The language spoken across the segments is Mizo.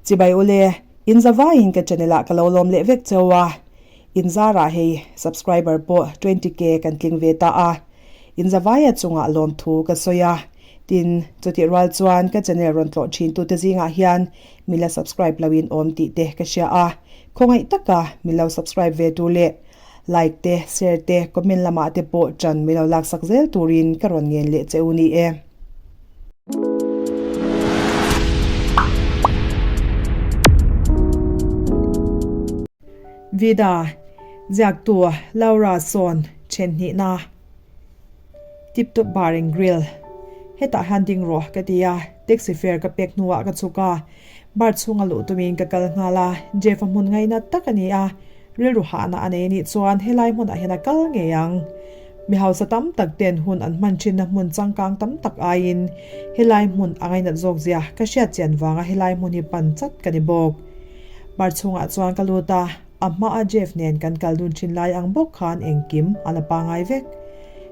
Chibai ule, in zavaiin ka channel ah ka lo lawm leh vek cheu a, in zarah hei subscriber pawh 20k kan tling ve ta a, in zavaia chungah lawmthu ka sawi a, tin chutih rual chuan ka channel rawn tlawh thin tute zingah hian min la subscribe lo in awm tih te ka hria a, khawngaih taka min lo subscribe ve tur leh like te, share te, comment lamah te pawh ṭan min lo laksak zel turin ka rawn ngen leh che u ni e. Vida, ziaktu Laura sawn ṭhen hnihna. Tip Top Bar and Grill, Hetah hian ding rawh ka ti a, taxi fare ka pek hnuah ka chhuk a, bar chhunga luh tumin ka kal nghal a, Jeff-a hmun ngainat tak a ni a, rilru hahna a nei anih chuan helai hmunah hian a kal ngei ang. Mi hausa tam tak ten hun an hman thinna hmun changkang tam tak aiin helai hmun a ngainat zawk zia ka hriat chian vanga helai hmun hi pan chat ka ni bawk. Bar chhungah chuan ka lut a. A hmaa Jeff nen kan kal dun thin lai ang bawk khan engkim a la pangai vek.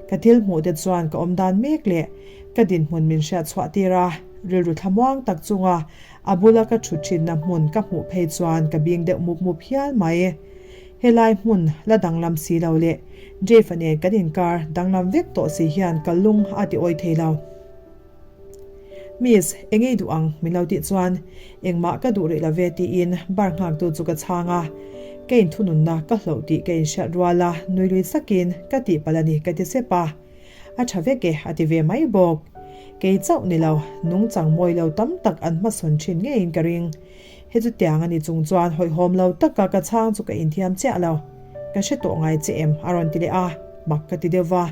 Ka thil hmuh te chuan ka awm dan mek leh ka dinhmun min hriat chhuah tir a, rilru thlamuang tak chunga a bula ka thut thinna hmun ka hmuh phei chuan ka bing deuh mup mup hial mai. Helai hmun la danglam si lo leh Jeff-a nen kan inkar danglam vek tawh si hian ka lung a ti awi thei lo. Miss, eng ei duh ang? min lo tih chuan, Engmah ka duh rih lo ve tiin bar nghaktu chu ka chhang a. Ka inthununna ka hloh tih ka inhriat rual a, nui lui sakin ka tihpalh a ni ka ti sep a. A tha vek e a ti ve mai bawk. Kei chauh ni lo, nungchang mawi lo tam tak an hmasawn thin ngeiin ka ring. He chutiang a ni chung chuan hawihhawm lo taka ka chhang chu ka inthiam chiah lo. Ka hre tawh ngai che em? a rawn ti leh a, mak ka ti deuh va.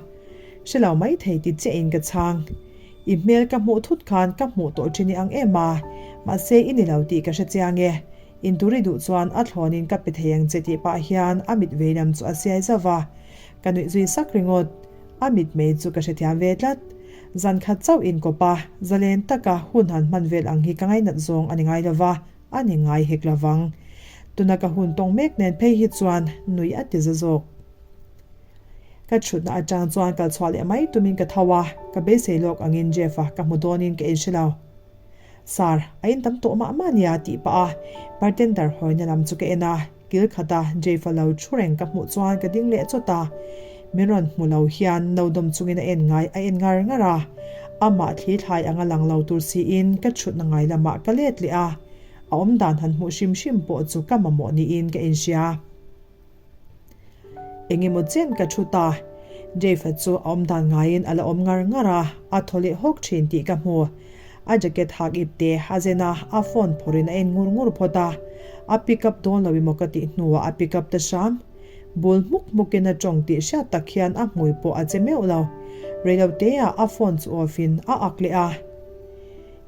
Hre lo mai thei ti chiah in ka chhang. I hmel ka hmuh thut khan ka hmuh tawh thin i ang em a, mahse i ni lo tih ka hre chiang e. Intur i duh chuan a thlawn in ka pe thei ang che tih pah hian a mit vei lam chu a siai zauh va. Ka nuih zui sak ringawt. A mit mei chu ka hrethiam ve tlat. Zan khat chauh inkawp a, zalen taka hun han hman vel ang hi ka ngainat zawng a ni ngai lo va, a ni ngai hek lo vang. Tuna ka hun tawng mek nen phei hi chuan nuih a ti za zawk. Ka chhutna atang chuan kal chhuah leh mai tumin ka tho a, ka beisei lawk angin Jeff-a ka hmu dawnin ka inhre lo. Sir, a in tam tawh mah mah nia tih pah a bartender hawina lam chu ka en a, kil khata Jeff-a lo thu reng ka hmuh chuan ka ding leh chawt a, min rawn hmu lo hian no dawm chungin a en ngai a en ngar ngar a, amah thli thlai anga lang lo tur siin ka chhutna ngai lamah ka let leh a, a awmdan han hmuh hrim hrim pawh chu ka mamawh niin ka inhria. Engemaw chen ka thu ta. Dave-a chu a awm dan ngaiin a la awm ngar ngar a, a thaw leh hawk thin tih ka hmu. A jacket hak ip te a zen a, a phone phawrhin a en ngur ngur phawt a. A pick up dawn lo emaw ka tih hnuah a pick up ta hram. Bul hmuk hmukin a tawng tih hriat tak hian a hmui pawh a che meuh lo. Reiloteah a phone chu off in a ak leh a.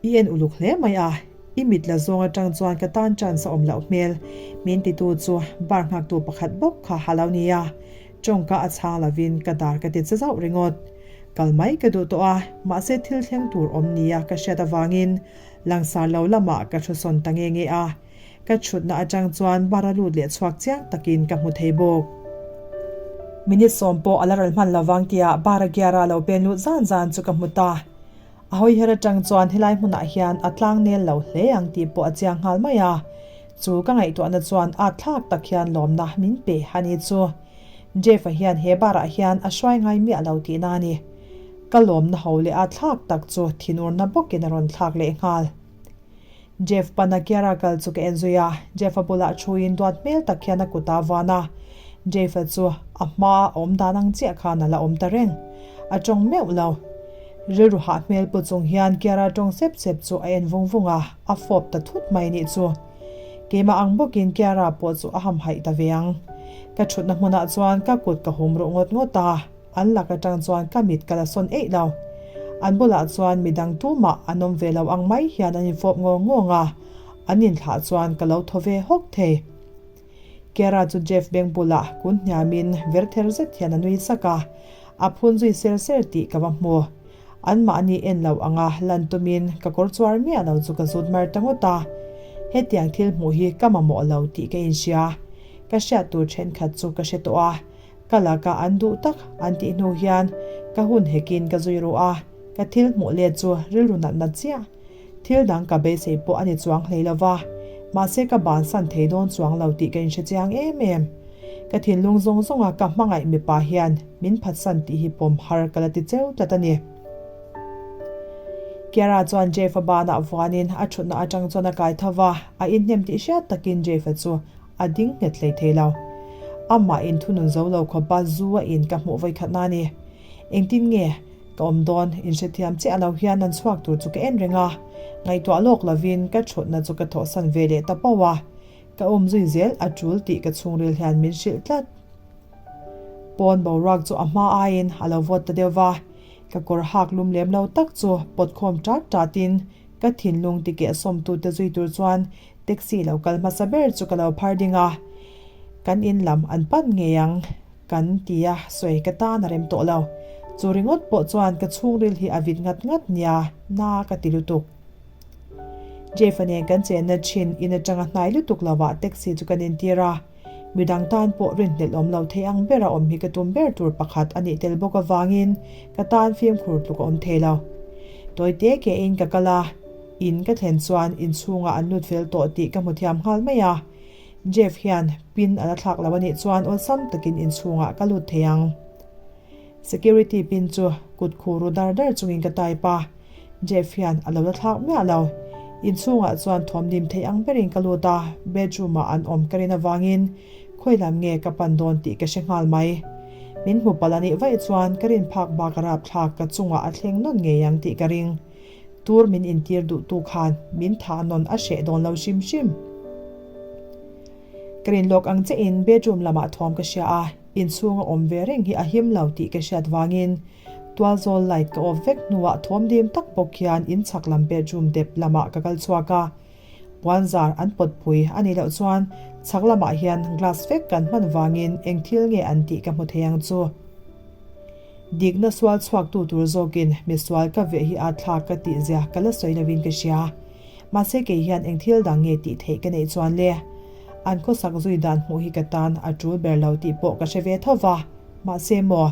I en uluk hle mai a, i mit la zawng atang chuan ka tan chance a awm loh hmel, min titu chu bar nghaktu pakhat bawk kha a lo ni a, tawngka a chhang lovin ka dar ka ti che zauh ringawt. Kal mai ka duh tawh a, mahse thil thleng tur awm nia ka hriat avangin langsar lo lamah ka thu sawn ta nge nge a, Ka chhutna atang chuan bar a lut leh chhuak chiang takin ka hmu thei bawk. Minute sawm pawh a la ral hman lovang tia bar a gear a lo pen lut zan zan chu ka hmu ta. A hawi her atang chuan helai hmunah hian a tlang nel lo hle ang tih pawh a chiang nghal mai a. Chu ka ngaihtuahna chuan at thlak tak hian lawmna min pe a ni chu. Jeff-a hian he bar-ah hian a hruai ngai miah lo tihna a ni. Ka lawmna ho leh at thlak tak chu thinurna bawkin a rawn thlak leh nghal. Jeff pana Kiara kal chu ka en zui a, Jeff-a bulah thuin duat hmel tak hian a kut a vuan a. Jeff-a chu a hmaa a awm dan ang chiah khan a la awm ta reng. A tawng meuh lo. Rilru hah hmel pu chung hian Kiara tawng sep sep chu a en vung vung a, a fawp ta thut mai nih chu. Keimah ang bawkin Kiara pawh chu a hamhaih ta ve ang. Ka thutna hmunah chuan ka kut ka hum ruh ngawt ngawt a. An lak atang chuan ka mit ka la sawn eih lo. An bulah chuan midang tumah an awm ve lo ang mai hian an infawp ngawng ngawng a, an inthlah chuan ka lo thaw ve hawk thei. Kiara chu Jeff beng bulah kun hniamin ver ther zet hian a nui sak a, a phun zui ser ser tih ka va hmu. Anmahni en lo anga lan tumin ka kawr chuar miah lo chu ka zut mar ta ngawt a. Hetiang thil hmuh hi ka mamawh lo tih ka inhria. Ka hriat tur thenkhat chu ka hre tawh a, Ka laka an duh tak an tih hnu hian ka hun hekin ka zui ruh a, ka thil hmuh let chu rilru natna chiah. Thil dang ka beisei pawh a ni chuang hlei lo va, Mahse ka bansan thei dawn chuang lo tih ka inhre chiang em em. Ka thinlung zawng zawnga ka hmangaih mipa hian min phatsan tih hi pawm har ka la ti cheu tlat a ni. Kiara chuan Jeff-a banah vuanin a thutna atang chuan a kai tho va, a inhnem tih hriat takin Jeff-a chu a ding nghet hlei thei lo. Amah inthunun zo lo khawpa zu a in ka hmuh vawikhatna a ni. Engtin nge ka awm dawn? Inhrethiam chiah lo hian an chhuak tur chu ka en reng a, ngaihtuah lawk lovin ka thutna chu ka thawhsan ve leh ta pauh a, ka awm zui zel a tul tih ka chhungril hian min hrilh tlat. Pawn boruak chu a hma aiin a lo vawt ta deuh va, ka kawr hak lum lem lo tak chu pawt khawm tat tatin ka thinlung tikeh sawmtute zui tur chuan taxi lo kal hmasa ber chu ka lo phar ding a, kan in lam an pan ngei ang. Kan ti a, sawi ka tan a rem tawh lo. Chu ringawt pawh chuan ka chhungril hi a vit ngat ngat nia, na ka ti lutuk. Jeff-a nen kan chenna thin in atanga hnai lutuk lovah taxi chu kan intir a, midang tan pawh rinhlelh awm lo thei ang bera awm hi ka tum ber tur pakhat a nih tel bawk avangin ka tan fimkhur tluk a awm thei lo. Tawite ke in ka kal a, in ka thlen chuan inchhungah an lut fel tawh tih ka hmu thiam nghal mai a. Jeff hian pin a la thlak lo a nih chuan awlsam takin inchhungah ka lut thei ang. Security pin chu kut khu ru dar dar chungin ka type a, Jeff hian a lo la thlak miah lo. Inchhungah chuan thawmdim thei ang berin ka lut a, bedroom ah an awm ka rin avangin khawi lam nge ka pan dawn tih ka hre nghal mai. Min hmu palh a nih vaih chuan ka rin phak bak a rapthlak ka chungah a thleng nawn ngei ang tih ka ring. Tur min intir duhtu khan min thah nawn a hreh dawn lo hrim hrim. Ka rin lawk ang che in bedroom lamah thawm ka hria a, inchhung a awm ve reng hi a him lo tih ka hriat vangin tualzawl light ka off vek hnuah thawm dim tak bawk hian inchhak lam bedroom dep lamah ka kal chhuak a, puanzar an pawt pui a nih loh chuan chhak lamah hian glass vek kan hman vangin eng thil nge an tih ka hmu thei ang chu. Dikna sual chhuaktu tur zawkin misual ka veh hi a thlak ka tih zia ka la sawi lovin ka hria. Mahse kei hian eng thil dang nge tih theih ka neih chuan le? An khawsak zui dan hmuh hi ka tan a tul ber lo tih pawh ka hre ve tho va. Mahse maw?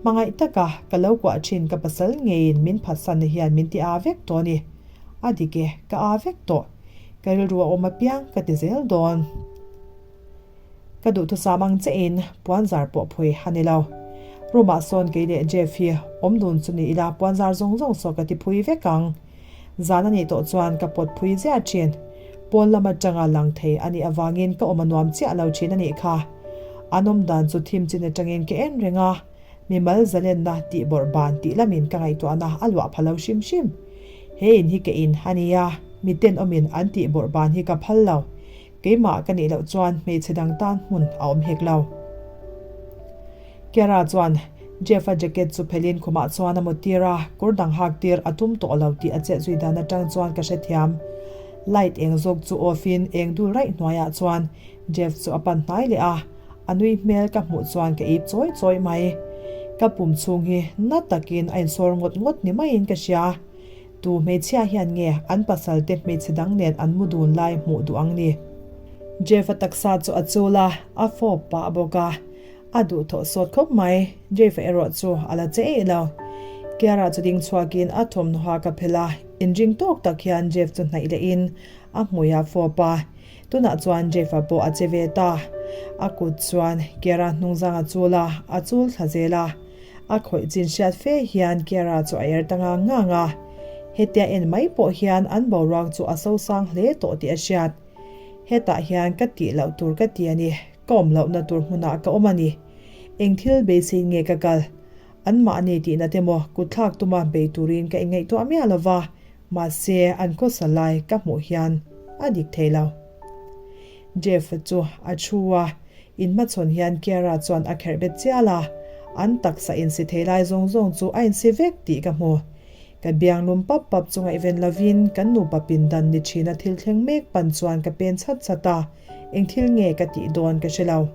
Hmangaih taka ka lo kuah thin ka pasal ngeiin min phatsanna hian min ti aa vek tawh a ni. A dik e, ka aa vek tawh. Ka rilru a awm apiang ka ti zel dawn. Ka duhthusam ang che in puanzar pawh phui a ni lo. Room ah sawn kei leh Jeff hi awm dun chu ni ila puanzar zawng zawng saw ka ti phui vek ang. Zan a nih tawh chuan ka pawt phui ziah thin. Pawn lam atanga lang thei a nih avangin ka awm a nuam chiah lo thin a nih kha. An awm dan chu thim chin atangin ka en reng a, mimal zalenna tih bawrh ban tih lamin ka ngaihtuahna a luah pha lo hrim hrim. He in hi ka in a nia, miten awmin an tih bawrh ban hi ka phal lo. Keimah ka nih loh chuan hmeichhe dang tan hmun a awm hek lo. Kiara chuan Jeff-a jacket chu phelin khumah chuan a muttir a, kawr dang hak tir a tum tawh lo tih a chet zui dan atang chuan ka hrethiam. Light eng zawk chu off in eng dul raih hnuaiah chuan Jeff chu a pan hnai leh a, a nui hmel ka hmuh chuan ka ip chawi chawi mai. Ka pum chhung hi na takin a insawr ngawt ngawt ni maiin ka hria. Tu hmeichhia hian nge an pasal te hmeichhe dang nen an mu dun lai hmuh duh ang ni? Jeff-a taksa chu a chul a, a fawp pah bawk a. A duhthawh sawt khawp mai. Jeff-a erawh chu a la che eih lo. Kiara chu ding chhuakin a thawmhnaw ha ka phelh a, inring tawk tak hian Jeff chu hnaih lehin a hmui a fawp a. Tunah chuan Jeff-a pawh a che ve ta. A kut chuan Kiara hnungzang a chul a, a chul thla zel a. A khawih chin hriat fe hian Kiara chu a er ta ngang ngang a. Hetia en mai pawh hian an boruak chu a sosang hle tawh tih a hriat. Hetah hian ka tih loh tur ka ti a ni, ka awm lohna tur hmunah ka awm a ni. Eng thil beisei nge ka kal? Anmahni tihna te maw kutthlak tuma bei turin ka inngaihtuah miah lo va, mahse an khawsa lai ka hmuh hian a dik thei lo. Jeff chu a thu a, inhmachhawn hian Kiara chuan a kherh bet chial a, an taksa insi thei lai zawng zawng chu a insi vek tih ka hmu. Ka biang lum pap pap chu ngaihven lovin kan nupa pindan ni thina thil thleng mek pan chuan ka pen chhat chhat a, eng thil nge ka tih dawn ka hre lo.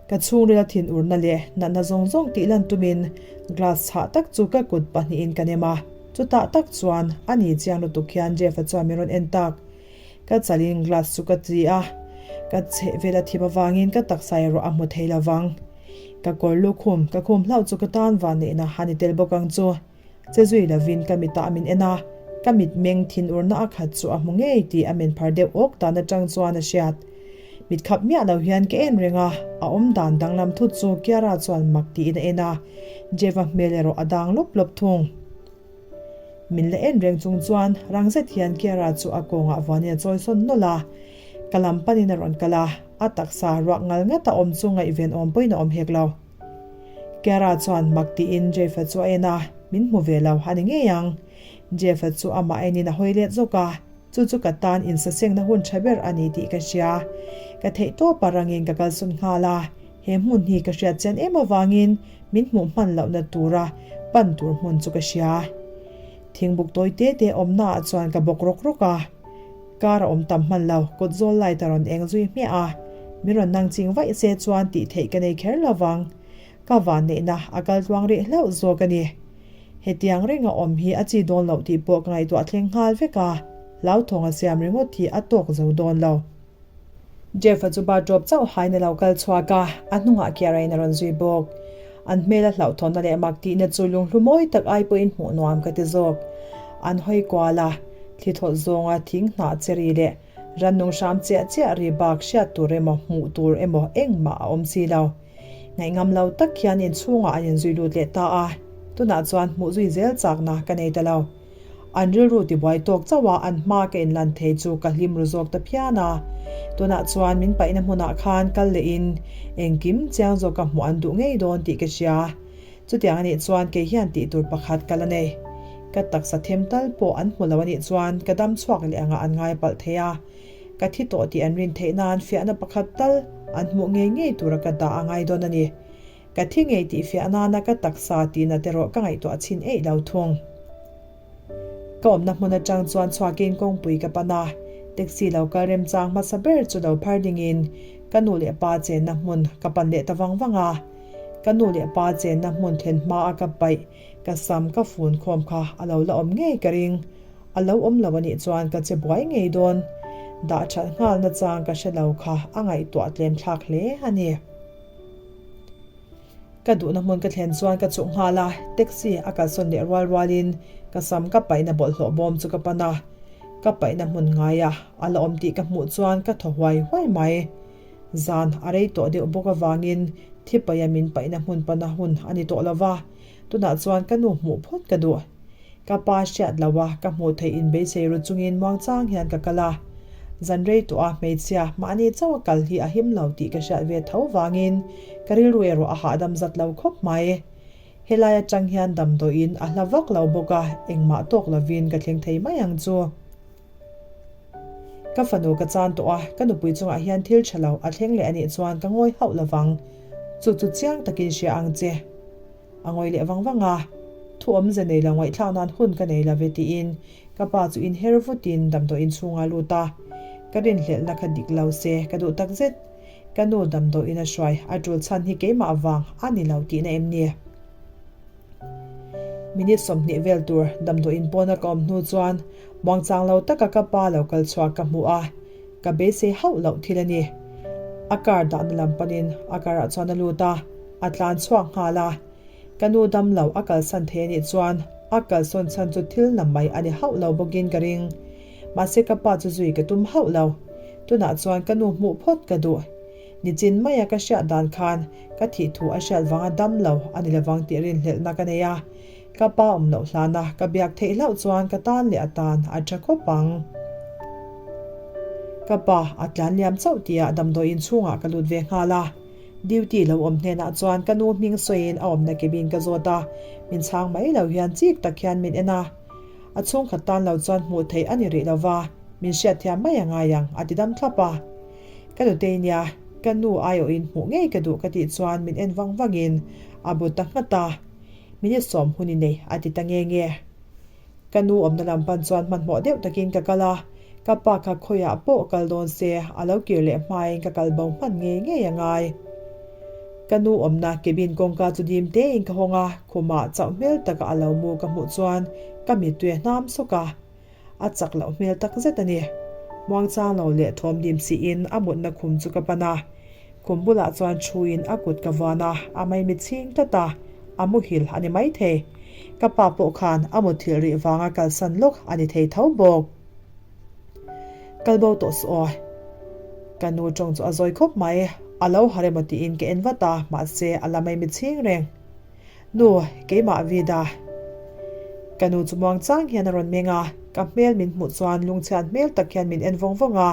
Ka chhungrila thinurna leh natna zawng zawng tih lan tumin glass chhah tak chu ka kut pahnihin ka nem a, chutah tak chuan a ni chiang lutuk hian Jeff-a chuan min rawn en tak. Ka chalin glass chu ka ti a, ka chheh vel a thim avangin ka taksa erawh a hmu thei lo vang. Ka kawr lukhum ka khum hlauh chu ka tan van neihna a ni tel bawk ang chu. Che zui lovin ka mitah min en a, Ka mitmeng thinurna a khat chu a hmu ngei tih a men phar deuh awk dan atang chuan a hriat. Mit khap miah lo hian ka en reng a, a awm dan danglam thut chu Kiara chuan mak tiin a en a, Jeff-a hmel erawh a dang lawp lawp thung. Min la en reng chung chuan rang zet hian Kiara chu a kawngah vuanin a chawi sawn nawlh a, ka lam panin a rawn kal a, a taksa ruak ngal ngat a awm chu ngaihven awm pawhin a awm hek lo. Kiara chuan mak tiin Jeff-a chu a en a, min hmu ve lo a ni ngei ang. Jeff-a chu amah enin a hawi let zawk a, chu chu ka tan insasengna hun tha ber a ni tih ka hria. Ka theih tawpa rangin ka kalsawn nghal a, he hmun hi ka hriat chian em avangin min hmuh hman lohna tura pan tur hmun chu ka hria. Thingbuk tawi te te awmnaah chuan ka bawk rawk rawk a. Kar a awm tam hman lo, kawt zawl light a rawn eng zui hmiah a, min rawn nang ching vaih se chuan tih theih ka nei kher lo vang. Ka van neihna a kal tluang rih hlauh zawk a ni. Hetiang renga awm hi a chi dawn loh tih pawh ka ngaihtuah thleng nghal vek a, hlauthawng a siam ringawt hi a tawk zo dawn lo. Jeff-a chu bathrobe chauh hain a lo kal chhuak a, a hnungah Kiara-in a rawn zui bawk. An hmela hlauhthawnna leh mak tihna chu lunghlu mawi tak ai pawhin hmuh nuam ka ti zawk. An hawi kual a, thli thawlh zawnga thing hnah che ri leh rannung hram chiah chiah ri bak hriat tur emaw hmuh tur emaw engmah a awm si lo. Ngaihngam lo tak hian inchhungah an inzui lut leh ta a, tunah chuan hmuh zui zel chakna ka nei ta lo. An rilru tibuai tawk chauh a an hma ka inlan thei chu ka hlim ru zawk ta phian a. Tunah chuan min paihna hmunah khan kal lehin engkim chiang zawka hmuh an duh ngei dawn tih ka hria. Chutiang anih chuan kei hian tih tur pakhat ka la nei. Ka taksa them tal pawh an hmu lo anih chuan ka dam chhuak leh angah an ngai palh thei a. Ka thi tawh tih an rin theih nan fiahna pakhat tal an hmuh ngei ngei tura ka dah a ngai dawn a ni. Ka thi ngei tih fiah nana ka taksa tihna te rawh ka ngaihtuah chhin eih lo thung. Ka awmna hmun atang chuan chhuakin kawngpui ka pan a, taxi lo kal remchang hmasa ber chu lo phar dingin ka nu leh pa chenna hmun ka pan leh ta vang vang a. Ka nu leh pa chenna hmun thlen hmaa ka paih ka sam ka fun khawm kha a lo la awm ngei ka ring. A lo awm lo anih chuan ka che buai ngei dawn. Dah that nghal nachang ka hre lo kha a ngaihtuah tlem thlak hle a ni. Ka duhna hmun ka thlen chuan ka chhuh nghal a, taxi a kalsawn leh rual rualin ka sam ka paihna bawlhhlawh bawm chu ka pan a, ka paihna hmun ngaia a la awm tih ka hmuh chuan ka thaw huai huai mai. Zan a rei tawh deuh bawk avangin thi paia min paihna hmun pana hun a ni tawh lo va, tunah chuan ka nu hmuh phawt ka duh. Ka pa hriat lo a, ka hmuh theih inbeisei ru chungin muangchang hian ka kal a. Zan rei tawh a, hmeichhia, mahni chauh a kal hi a him lo tih ka hriat ve tho vangin ka rilru erawh a hahdam zat lo khawp mai. Helai atang hian damdawiin a hla vak lo bawk a, engmah tawk lovin ka thleng thei mai ang chu. Ka fanu ka chan tawh a, ka nupui chungah hian thil tha lo a thleng leh anih chuan ka ngawi hauh lovang. Chu chu chiang takin hria ang che. A ngawi leh vang vang a, Thu awmze nei lo ngaihthlak nan hun ka nei lo ve tiin ka pa chu inher vutin damdawiin chhungah a lut a. Ka rinhlelhna kha dik lo se ka duh tak zet. Ka nu damdawiin a hruai a tul chhan hi keimah vang a ni lo tihna em ni? Minute 20 vel tur damdawiin pawna ka awm hnu chuan muangchang lo taka ka pa lo kal chhuak ka hmu a, ka beisei hauh loh thil a ni. A car dahna lam panin a car ah chuan a lut a. A tlan chhuak nghal a, ka nu dam lo a kalsan thei anih chuan a kalsawn chhan chu thil na mai a ni hauh lo bawkin ka ring. Mahse ka pa chu zui ka tum hauh lo. Tunah chuan ka nu hmuh phawt ka duh. Nichin maia ka hriat dan khan ka thih thu a hriat vanga dam lo a ni lovang tih rinhlelhna ka nei a. Ka pa awm loh hlana ka biak theih hlauh chuan ka tan leh a tan a tha khawp ang. Ka pa a tlan liam chauh tihah damdawiin chhungah ka lut ve nghal a. Duty lo awm hnenah chuan ka nu hming sawiin a awmna cabin ka zawt a, min chhang mai lo hian chik tak hian min en a. A chhungkhat tan lo chuan hmuh theih a ni rih lo va, min hriatthiam mai a ngai ang a ti dam thlap a. Ka nutei nia, ka nu aiawhin hmuh ngei ka duh ka tih chuan min en vang vangin a bu ta nghat a, Minute sawm hun i nei a ti ta nge nge. Ka nu awmna lam pan chuan hmanhmawh deuh takin ka kal a, ka pa kha khawiah pawh kal dawn se a lo kir leh hmain ka kal bo hman ngei ngei a ngai. Ka nu awmna cabin kawngka chu dim tein ka hawng a, khumah chauh hmel taka a lo mu ka hmuh chuan ka mittui a hnam sawk a, a chak loh hmel tak zet a ni. Muangchang lo leh thawm dim siin a mutna khum chu ka pan a, Khum bulah chuan thuin a kut ka vuan a, a maimi chhing tlat a, a muhil a ni maithei. Ka pa pawh khan a muthilh rih vanga kalsan lawk a ni thei tho bawk. Kal bo tawh suh aw. Ka nu tawng chu a zawi khawp mai. A lo har emaw tiin ka en vat a, mahse a la mai mitchhing reng. Nu, keimah Vida. Ka nu chu muang chang hian a rawn meng a, ka hmel min hmuh chuan lungchhiat hmel tak hian min en vawng vawng a.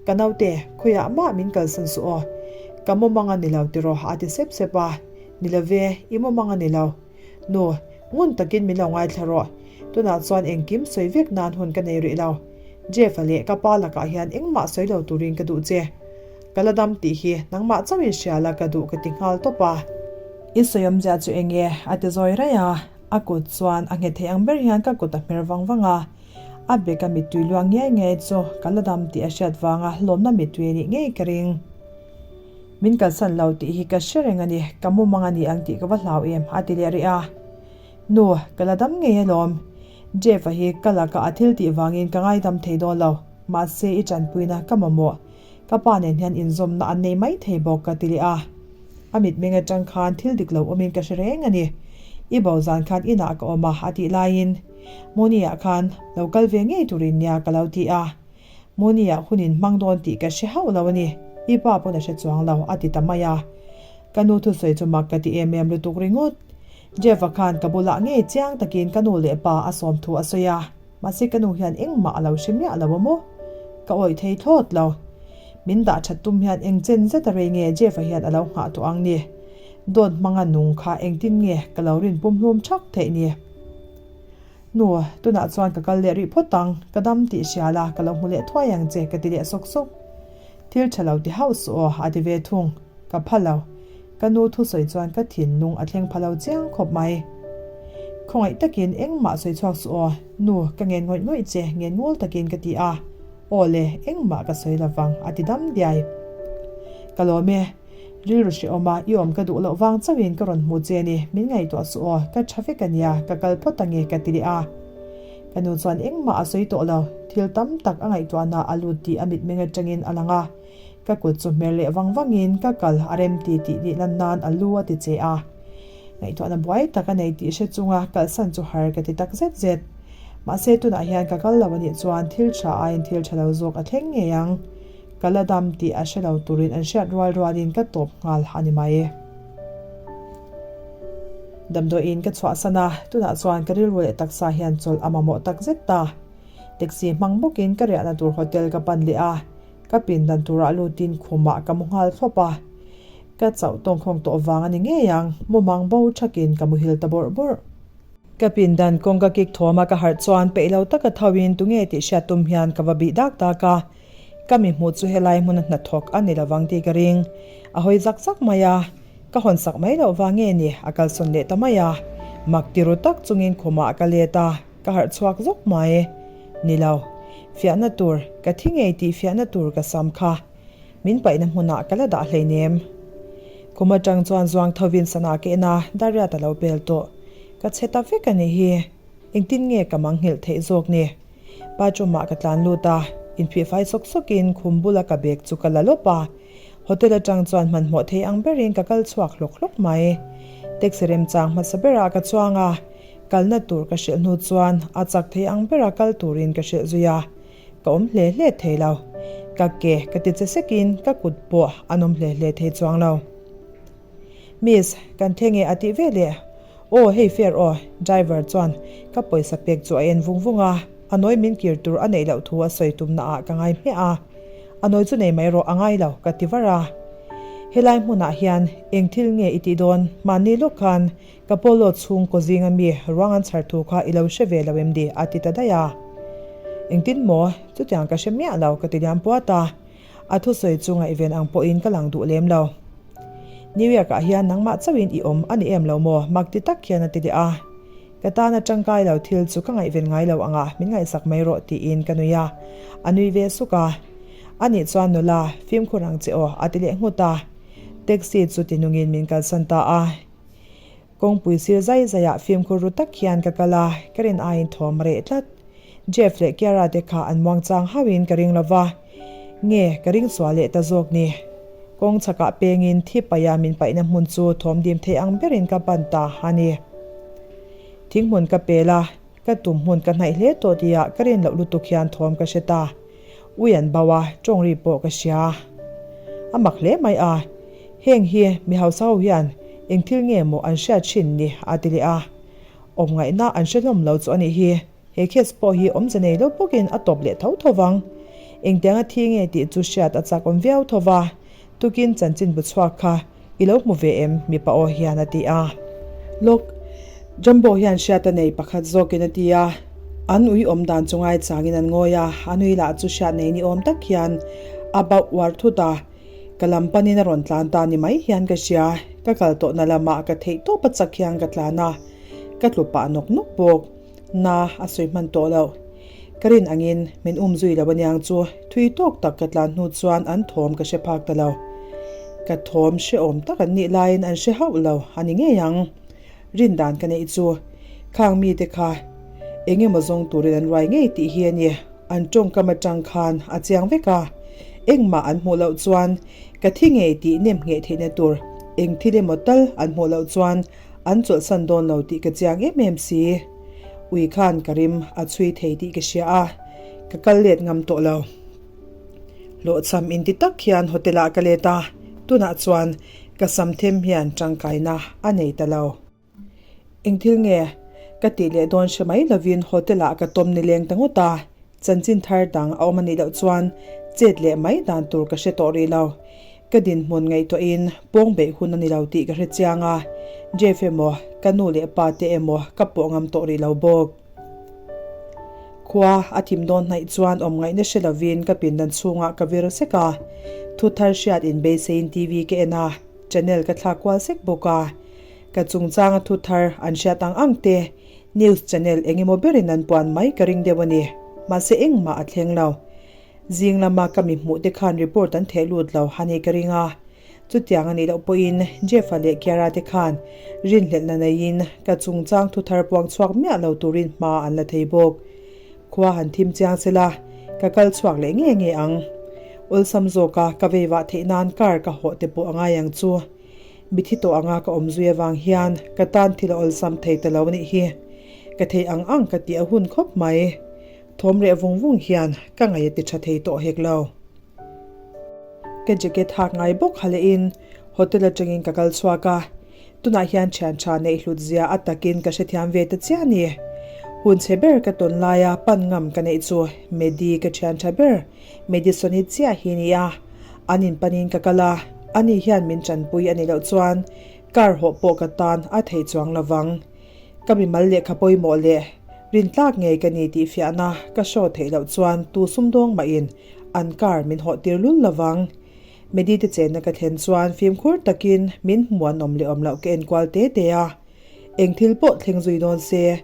Ka naute, khawiah mah min kalsan suh aw. Ka mumang a ni lo tiraw a ti sep sep a. Ni lo ve, i mumang a ni lo. Nu, ngun takin min lo ngaithla rawh. Tunah chuan engkim sawi vek nan hun ka nei rih lo. Jeff-a leh ka pa lakah hian engmah sawi lo turin ka duh che. Ka la dam tih hi nangmah chauhin hria la ka duh ka ti nghal tawp a. I sawi awmzia chu eng nge? a ti zawi raih a. A kut chuan a nghet thei ang ber hian ka kut a hmer vang vang a. A beka mittui luang ngei ngei chu ka la dam tih a hriat vanga lawmna mittui a nih ngei ka ring. Min kalsan lo tih hi ka hre reng a ni, ka mumang a ni ang tih ka va hlau em, a ti leh rih a. Nu, ka la dam ngei alawm. Jeff-a hi ka lakah a thil tih vangin ka ngaidam thei dawn lo, mahse i tanpuina ka mamawh. Ka pa nen hian inzawmna an nei mai thei bawk ka ti leh a. A mitmeng atang khan thil dik lo awmin ka hre reng a ni. I bo zan khan inah ka awm a, a tih laiin Moni-ah khan lo kal ve ngei turin nia ka lo ti a. Moni-ah hun in hmang dawn tih ka hre hauh lo a ni. I pa pawn a hre chuang lo, a ti ta mai a. Ka nu thusawi chu mak ka ti em em lutuk ringawt. Jeff-a khan ka bulah ngei chiang takin ka nu leh pa a sawm thu a sawi a. Mahse ka nu hian engmah a lo hre miah lo a maw? Ka awih thei thlawt lo. Min dah that tum hian eng chen zet a rei nge Jeff-a hian a lo nghah tawh ang ni? Dawt hmanga nung kha engtin nge ka lo rin pumhlum thak theih ni? Nu, tunah chuan ka kal leh rih phawt ang, ka dam tih hria la, ka lo hmu leh thuai ang che ka ti leh sawk sawk. Thil tha lo ti hauh suh aw, a ti ve thung. Ka pha lo. Ka nu thusawi chuan ka thinlung a thleng pha lo chiang khawp mai. Khawngaih takin engmah sawi chhuak suh aw, nu ka ngen ngawih ngawih che ngen ngawl takin ka ti a. Aw le, engmah ka sawi lovang, a ti dam diai. Ka lawm e, rilru hrehawm a, i awm ka duh loh vang chauhin ka rawn hmu che ni, min ngaihtuah suh aw, ka tha vek a nia, ka kal phawt ange ka ti leh a. Ka nu chuan engmah a sawi tawh lo, thil tam tak a ngaihtuahna a lut tih a mitmeng atangin a lang a. Ka kut chu hmer leh vang vangin ka kal a rem ti tih nih lan nan a lu a ti che a. Ngaihtuahna buai tak a nei tih hre chunga kalsan chu har ka ti tak zet zet. Mahse tunah hian ka kal lo a nih chuan thil tha aiin thil tha lo zawk a thleng ngei ang. Ka la dam tih a hre lo turin an hriat rual rualin ka tawp nghal a ni mai. Damdawiin ka chhuahsan a, tunah chuan ka rilru leh taksa hian chawlh a mamawh tak zet ta. Taxi hmang bawkin ka riahna tur hotel ka pan leh a. Ka pindan turah lutin khumah ka mu nghal thlawp a, ka chauh tawngkhawng tawh vang a ni ngei ang, mumang bo thakin ka muhil ta bawrh bawrh. Ka pindan kawng ka kik thawm a ka harh chuan peih lo taka thoin tunge tih hriat tum hian ka va bih dak dak a, ka mi hmuh chu helai hmuna hnathawk a ni lovang tih ka ring. A hawi zak zak mai a, ka hawn sak mai loh vang nge ni a kalsawn leh ta mai a, mak ti ru tak chungin khumah ka let a. Ka harh chhuak zawk mai. Ni lo. Fiahna tur, ka thi ngei tih fiahna tur ka sam kha. Min paihna hmunah ka la dah hleinem. Kum atang chuan zuang thovin sana ka en a, Dariat a lo pel tawh. Ka chhe ta vek a nih hi. Engtin nge ka mang nghilh theih zawk ni? Bathroom-ah ka tlan lut a, inphihfai sawk sawkin khum bula ka bag chu ka la lawp a. Hotel atang chuan hmanhmawh thei ang berin ka kal chhuak hlawk hlawk mai. Taxi remchang hmasa berah ka chuang a. Kalna tur ka hrilh hnu chuan a chak thei ang bera kal turin ka hrilh zui a, ka awm hle hle thei lo. Ka ke ka ti che sekin ka kut pawh an awm hle hle thei chuang lo. Miss, kan thleng e a tih ve leh. Aw hei fair aw, driver chuan ka pawisa pek chu a en vung vung a, a nawi min kir tur a neih loh thu a sawi tumna ah ka ngai hmiah a. A nawi chu nei mai rawh a ngai lo ka ti var a. Helai hmunah hian eng thil nge i tih dawn? Mahni lawk khan Ka pawlaw chhung kaw zinga mi ruang an chhar thu kha i lo hre ve lo em ni? a ti ta daih a. Engtin maw? Chutiang ka hre miah lo ka ti liam puat a. A thusawi chu ngaihven ang pawhin ka lang duh lem lo. New York ah hian nangmah chauhin i awm a ni em lo maw? mak ti tak hian a ti leh a. Ka tana tangkai lo thil chu ka ngaihven ngai lo anga min ngaihsak mai rawh tiin ka nui a. A nui ve suk a. Anih chuan nula, fimkhur ang che aw a ti leh nghut a. Taxi chu ti nungin min kalsan ta a. Kawngpui sir zai zaiah fimkhur ru tak hian ka kal a, ka rin aiin thawm a reh tlat. Jeff leh Kiara te kha an muang chang hauhin ka ring lova, nge ka ring sual leh ta zawk ni. Kawng chhakah pengin thi paia min paihna hmun chu thawm dim thei ang berin ka pan ta a ni. Thinghmun ka pel a, ka tum hmun ka hnaih hle tawh tihah ka rin loh lutuk hian thawm ka hre ta. Ui an bauh a, tawng ri pawh ka hria. A mak hle mai a, heng hi mi hausa ho hian eng thil nge maw an hriat thin ni a ti leh a. Awm ngaihna an hre hlawm lo chu a nih hi. He case pawh hi awmze nei lo bawkin a tawp leh tho tho vang. Engtianga thi nge tih chu hriat a chak awm viau tho va, tukin chanchin bu chhuak kha i lo hmu ve em mipa aw hian a ti a. Lawk, Jumbo hian hriat a nei pakhat zawkin a ti a. An ui awm dan chu ngaichangin an ngawi a, an ui lah chu hriat nei ni awm tak hian a bauh uar thut a. Ka lam panin a rawn tlan ta ni mai hian ka hria, ka kal tawhna lamah ka theih tawp a chak hian ka tlan a, ka tlu pah nawk nawk bawk. Na a sawi hman tawh loh. Ka rin angin min um zui lo aniang chu thui tawk tak ka tlan hnu chuan an thawm ka hre phak ta lo. Ka thawm hrehawm tak an nih laiin an hre hauh lo a ni ngei ang. Rin dan ka neih chu khang mite kha eng emaw zawng turin an ruai ngei tih hi a ni. An tawngkam atang khan a chiang vek a, engmah an hmuh loh chuan ka thi ngei tih nem ngheh theihna tur eng thil emaw tal an hmuh loh chuan an chawlhsan dawn lo tih ka chiang em em si. Ui khan ka rim a chhui thei tih ka hria a, ka kal let ngam tawh lo. Hlawhchham inti tak hian hotel ah ka let a, tunah chuan ka sam them hian tangkaina a nei ta lo. Eng thil nge? Ka tih leh dawn hre mai lovin hotel ah ka tawm nileng ta ngawt a, chanchin thar dang a awm a nih loh chuan chet leh mai dan tur ka hre tawh rih lo. Ka dinhmun ngaihtuahin pawng beih hun a ni lo tih ka hre chiang a, Jeff emaw ka nu leh pa te emaw ka pawh ngam tawh rih lo bawk. Khua a thim dawn hnaih chuan awm ngaihna hre lovin ka pindan chhungah ka vir sek a, thu thar hriat inbeiseiin TV ka en a, channel ka thlak kual sek bawk a. Ka chungchanga thu thar an hriat ang ang te, news channel eng emaw berin an puan mai ka ring deuh a ni. Mahse engmah a thleng lo. Zing lama ka mi hmuh te khan report an theh lut lo a ni ka ring a. Chutiang a nih loh pawhin Jeff-a leh Kiara te khan rinhlelhna neiin ka chungchang thu thar puang chhuak miah lo turin hma an la thei bawk. Khua han thim chiang se la, ka kal chhuak leh nge nge ang. Awlsam zawka ka veivah theih nan car ka hawh te pawh a ngai ang chu. Mithi tawh anga ka awm zui avang hian ka tan thil a awlsam thei ta lo anih hi. Ka thei ang ang ka tih a hun khawp mai. Thawm reh vung vung hian ka ngaih a ti tha thei tawh hek lo. Ka jacket hak ngai bawk ha lehin hotel atangin ka kal chhuak a, tunah hian thian tha neih hlut zia a takin ka hrethiam ve ta chiah a ni. Hun chhe ber ka tawn laia pan ngam ka neih chu Medi ka thian tha ber Madison-i chiah hi nia, an in panin ka kal a, ani hian min tanpui a nih loh chuan car hawh pawh ka tan a thei chuang lo vang. Ka mimal lehkha pawimawh leh rintlak ngei ka ni tih fiahna ka show theih loh chuan tu sumdawng mahin an car min hawh tir lul lo vang. Medi te chenna ka thlen chuan fimkhur takin min hmu an awm leh awm loh ka enkual te te a, Eng thil pawh thleng zui dawn se,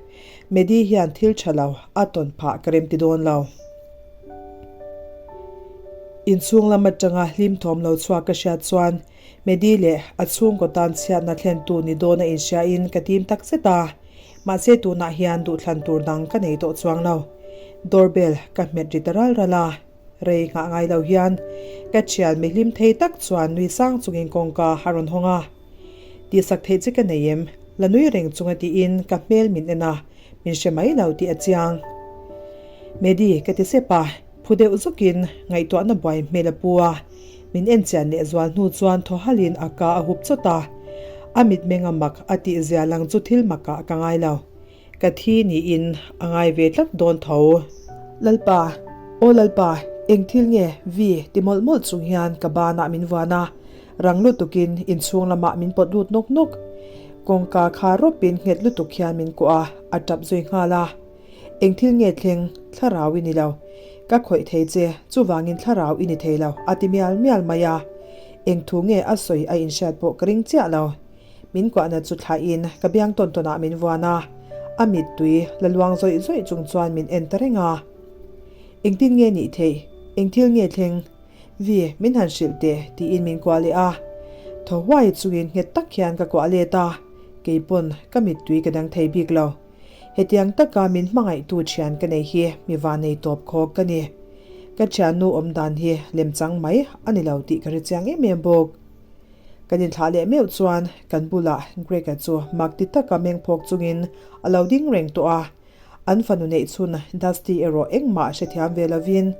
Medi hian thil tha lo a tawn phah ka rem ti dawn lo. Inchhung lam atanga hlim thawm lo chhuak ka hriat chuan Medi leh a chhungkaw tan chhiatna thlentu ni dawn a inhriain ka tim tak zet a, mahse tunah hian duhthlan tur dang ka nei tawh chuang lo. Doorbell ka hmet ri ta ral ral a, rei nghah ngai lo hian ka thian mihlim thei tak chuan nui sang chungin kawngka a rawn hawng a. Tihsak theih che ka nei em? La nui reng chunga tiin ka hmel min en a, min hre mai lo tih a chiang. Medi, ka ti sep a, phu deuh zawkin ngaihtuahna buai hmel a pu a, min en chian leh zual hnu chuan thaw halin a ka a hup chawt a, a mitmeng a mak a tih zia lang chu thil makah ka ngai lo. Ka thi niin a ngai ve tlat dawn tho. Lalpa, aw Lalpa, eng thil nge vi ti mawlh mawlh chung hian ka banah min vuan a, rang lutukin inchhung lamah min pawt lut nawk nawk. Kawngka kha rawpin nghet lutuk hian min kuah a, a tap zui nghal a. Eng thil nge thleng, thlarau i ni lo. Ka khawih thei che, chuvangin thlarau i ni thei lo, a ti mial mial mai a. Eng thu nge a sawi a inhriat pawh ka ring chiah lo. Min kuahna chu thlahin ka biang tawn tawnah min vuan a, a mittui la luang zawih zawih chung chuan min en ta reng a. Engtin nge nih theih? Eng thil nge thleng? Vi, min han hrilh teh, tiin min kuah leh a. Thaw huai chungin nghet tak hian ka kuah let a, kei pawn ka mittui ka dang thei bik lo. Hetiang taka min hmangaihtu thian ka nei hi mi vanei tawp khawk ka ni. Ka thiannu awm dan hi lemchang mai a ni lo tih ka hre chiang em em bawk. Kan inthlah leh meuh chuan kan bulah Greg-a chu mak ti taka meng phawk chungin a lo ding reng tawh a. An fanu neih chhun Dusty erawh engmah hrethiam ve lovin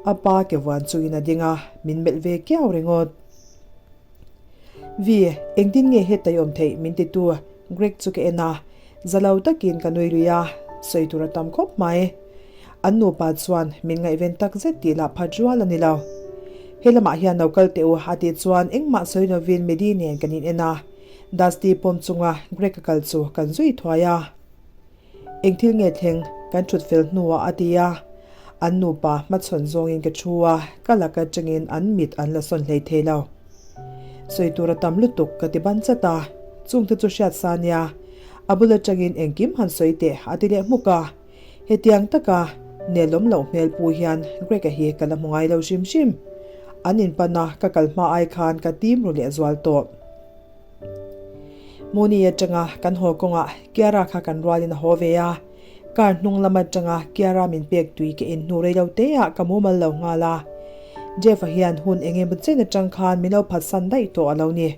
a pa ke vuan chungin a ding a, min melh ve kiau ringawt. Vi, engtin nge heta i awm theih min titu Greg chu ka en a, za lo takin ka nui lui a, sawi tur a tam khawp mai. An nupa chuan min ngaihven tak zet tih lah phat rual a ni lo. He lamah hian lo kal teh u a tih chuan engmah sawi lovin Medi nen kan in en a, Dusty pawm chunga Greg a kal chu kan zui thuai a. Eng thil nge thleng kan thut fel hnuah a ti a, an nupa hmachhawn zawngin ka thu a, ka lak atangin an mit an la sawn hlei thei lo. Sawi tur a tam lutuk ka ti ban chat a, chungte chu hriat sa nia, a bul atangin engkim han sawi teh a ti leh hmuk a, hetiang taka nelawm loh hmel pu hian Greg-a hi ka la hmu ngai lo hrim hrim. An inpan a, ka kal hma ai khan ka tim ru lehzual tawh. Muni atanga kan haw kawngah Kiara kha kan rualin a haw ve a, car hnung lam atanga Kiara min pek tui ka in hnu rei lo te ah ka mumal lo nghal a. Jeff-a hian hun eng emaw chen atang khan min lo phatsan daih tawh a lo ni.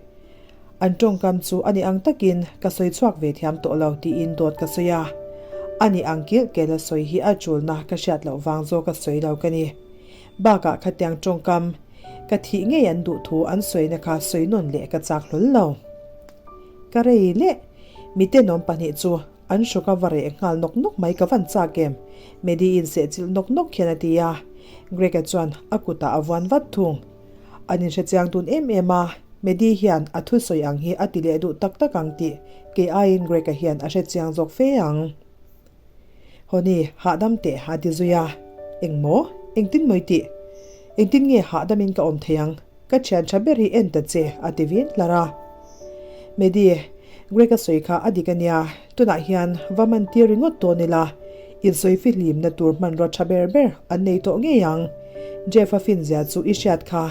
An tawngkam chu a ni ang takin ka sawi chhuak ve thiam tawh lo tiin dawt ka sawi a. A ni ang kilh kel a sawi hi a tulna ka hriat loh vang zawk a sawi lo ka ni. Bakah khatiang tawngkam Ka thih ngei an duh thu an sawina kha sawi nawn leh ka chak hlawl lo. Ka rei leh mi tenawm pahnih chu an hrawk a va reh nghal nawk nawk mai ka van chak em? Medi-in sehchilh nawk nawk hian a ti a. Greg-a chuan a kutah a vuan vat thung. An inhrechiang dun em em a, Medi hian a thusawi ang hi a ti leh duh tak tak ang tih kei aiin Greg-a hian a hrechiang zawk fe ang. Honey, hahdam teh a ti zui a. Eng maw? Engtin maw i tih? Engtin nge hahdamin ka awm thei ang? Ka thian tha ber hi en ta che a ti vin hlar a. Medi, Greg a sawi kha a dik a nia, tunah hian va man tir ringawt dawn ila, insawi fihlimna tur hmanrua tha ber ber an nei tawh ngei ang. Jeff a finzia chu i hriat kha.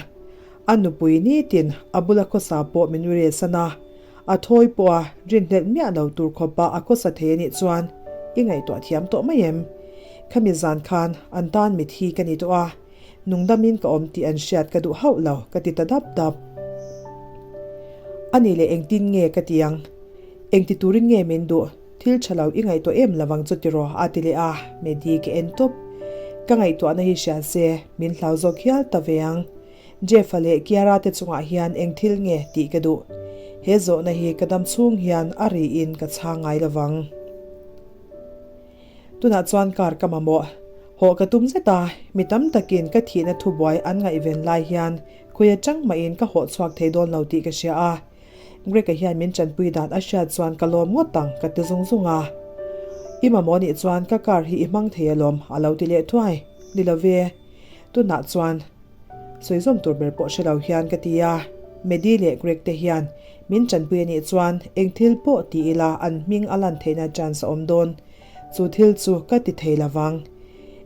A nupui nitin a bula khawsa pawh min rilsan a. A thawi pawh a rinhlelh miah lo tur khawpa a khawsa thei a nih chuan i ngaihtuah thiam tawh mai em? Khami zan khan an tan mithi ka ni tawh a, nungdamin ka awm tih an hriat ka duh hauh lo ka ti ta dap dap. A nih leh engtin nge ka ti ang? Engti turin nge min duh? Thil tha lo i ngaihtuah em lovang chu tiraw a ti leh a, Medi ka en tawp. Ka ngaihtuahna hi hria se min hlau zawk hial ta ve ang. Jeff-a leh Kiara te chungah hian eng thil nge tih ka duh. He zawhna hi ka dam chhung hian a riin ka chhang ngai lovang. Tunah chuan car ka mamawh. Hawh ka tum zet a, mi tam takin ka thihna thubuai an ngaihven lai hian khawi atang mahin ka hawh chhuak thei dawn lo tih ka hria a. Greg-a hian min tanpui dan a hriat chuan ka lawm ngawt ang ka ti zung zung a. I mamawh nih chuan ka car hi i hmang thei alawm a lo ti leh thuai. Ni lo ve. Tunah chuan. Sawi zawm tur ber pawh hre lo hian ka ti a, Medi leh Greg te hian min tanpui a nih chuan eng thil pawh ti ila an hming a lan theihna chance a awm dawn. Chu thil chu ka ti thei lovang.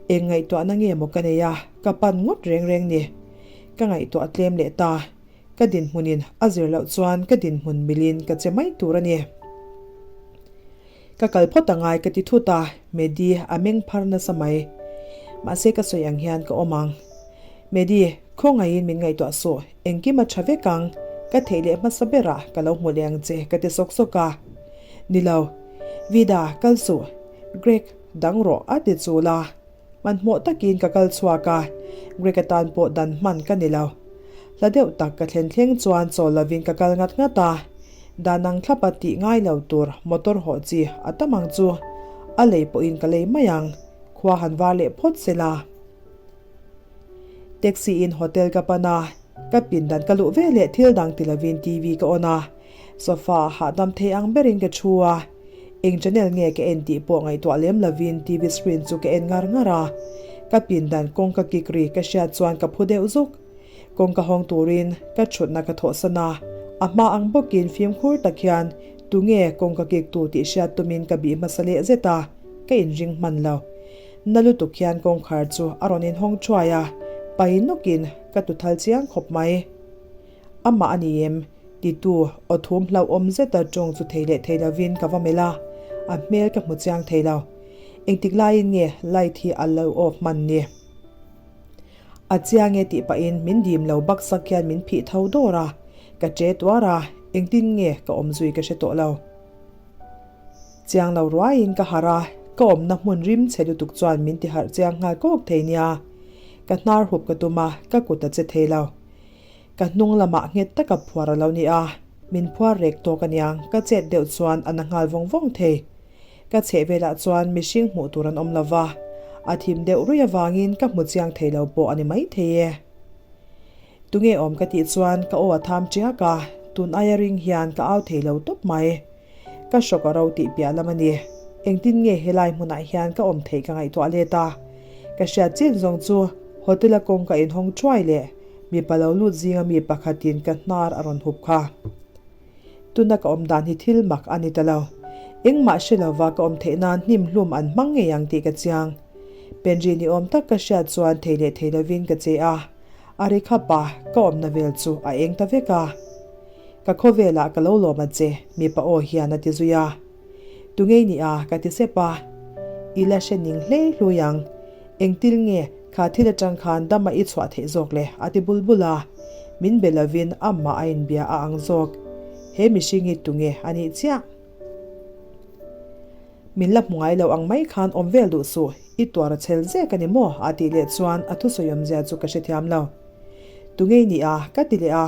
Eng ngaihtuahna nge maw ka nei a, ka pan ngawt reng reng ni. Ka ngaihtuah tlem leh ta. Ka dinhmunin a zir loh chuan ka dinhmun milin ka che mai tur a ni. Ka kal phawt angai ka ti thut a, Medi a meng phar nasa mai. Mahse ka sawi ang hian ka awm ang. Medi, khawngaihin min ngaihtuah suh, engkim a tha vek ang, ka theih leh hmasa berah ka lo hmu leh ang che ka ti sawk sawk a. Ni lo, Vida, kal suh. Greg, dang rawh a ti chul a. Hmanhmawh takin ka kal chhuak a, Greg atan pawh dan hman ka ni lo. Hla deuh tak ka thlen thleng chuan chawl lovin ka kal ngat ngat a. Dan ang thlapa tih ngai lo tur motor hawh chi a tam ang chu a lei pawhin ka lei mai ang, khua han var leh phawt se la. Taxi in hotel ka pan a, ka pindan ka luh ve leh thil dang ti lovin TV ka on a, sofa ah hahdam thei ang berin ka thu a, eng channel nge ka en tih pawh ngaihtuah lem lovin TV screen chu ka en ngar ngar a, ka pindan kawngka kik ri ka hriat chuan ka phu deuh zuk. Kawngka hawng turin ka thutna ka thawhsan a, a hma ang bawkin fimkhur tak hian tunge kawngka kiktu tih hriat tumin ka bih hmasa leh zet a, ka inring hman lo. Na lutuk hian kawngkhar chu a rawn inhawng thuai a, pai nawkin ka tuthal chiang khawp mai. Amah a ni em? Titu aw thum hlauhawm zeta tawng chu thei leh thei lovin ka va melh a, a hmel ka hmu chiang thei lo. Engtik laiin nge light hi a lo off hman ni? A chiang e tih pahin min dim lo baksak hian min phih tho dawr a. Ka che tuar a, engtin nge ka awm zui ka hre tawh lo. Chiang lo ruaiin ka harh a, ka awmna hmun rim chhe lutuk chuan min ti harh chiang nghal kawk thei nia. Ka hnar hup ka tum a, ka kut a che thei lo. Ka hnung lamah nghet taka phuar a lo ni a, min phuar rek tawk aniang ka chet deuh chuan a na nghal vawng vawng thei. Ka chheh velah chuan mihring hmuh tur an awm lo va, a thim deuh ruih avangin ka hmu chiang thei lo pawh a ni maithei e. Tunge awm ka tih chuan ka aw a tham tiak a, tun aia ring hian ka au thei lo tawp mai. Ka hrawk a ro tih piah lam a ni. Engtin nge helai hmunah hian ka awm theih ka ngaihtuah let a. Ka hriat chin zawng chu hotel a kawng ka inhawng thuai leh mipa lo lut zinga mi pakhatin ka hnar a rawn hup kha. Tuna ka awm dan hi thil mak a ni ta lo. Engmah hre lova ka awm theih nan hnim hlum an hmang ngei ang tih ka chiang. Penri ni awm tak ka hriat chuan thei leh thei lovin ka che a. A ri khap a, ka awmna vel chu a eng ta vek a. Ka khawvelah ka lo lawm a che, mipa aw hian a ti zui a. Tungei ni a, ka ti sep a. I la hre ning hlei hlui ang. Engtil nge kha thil atang khan dama i chhuah theih zawk le? a ti bul bul a. Min be lovin amah a inbia a ang zawk. He mihring hi tunge a nih chiah? Min la hmu ngai lo ang mai khan awm vel duh suh, i tuar a chhel zek a ni maw? a tih leh chuan a thusawi awmzia chu ka hrethiam lo. Tungei ni a? ka ti leh a.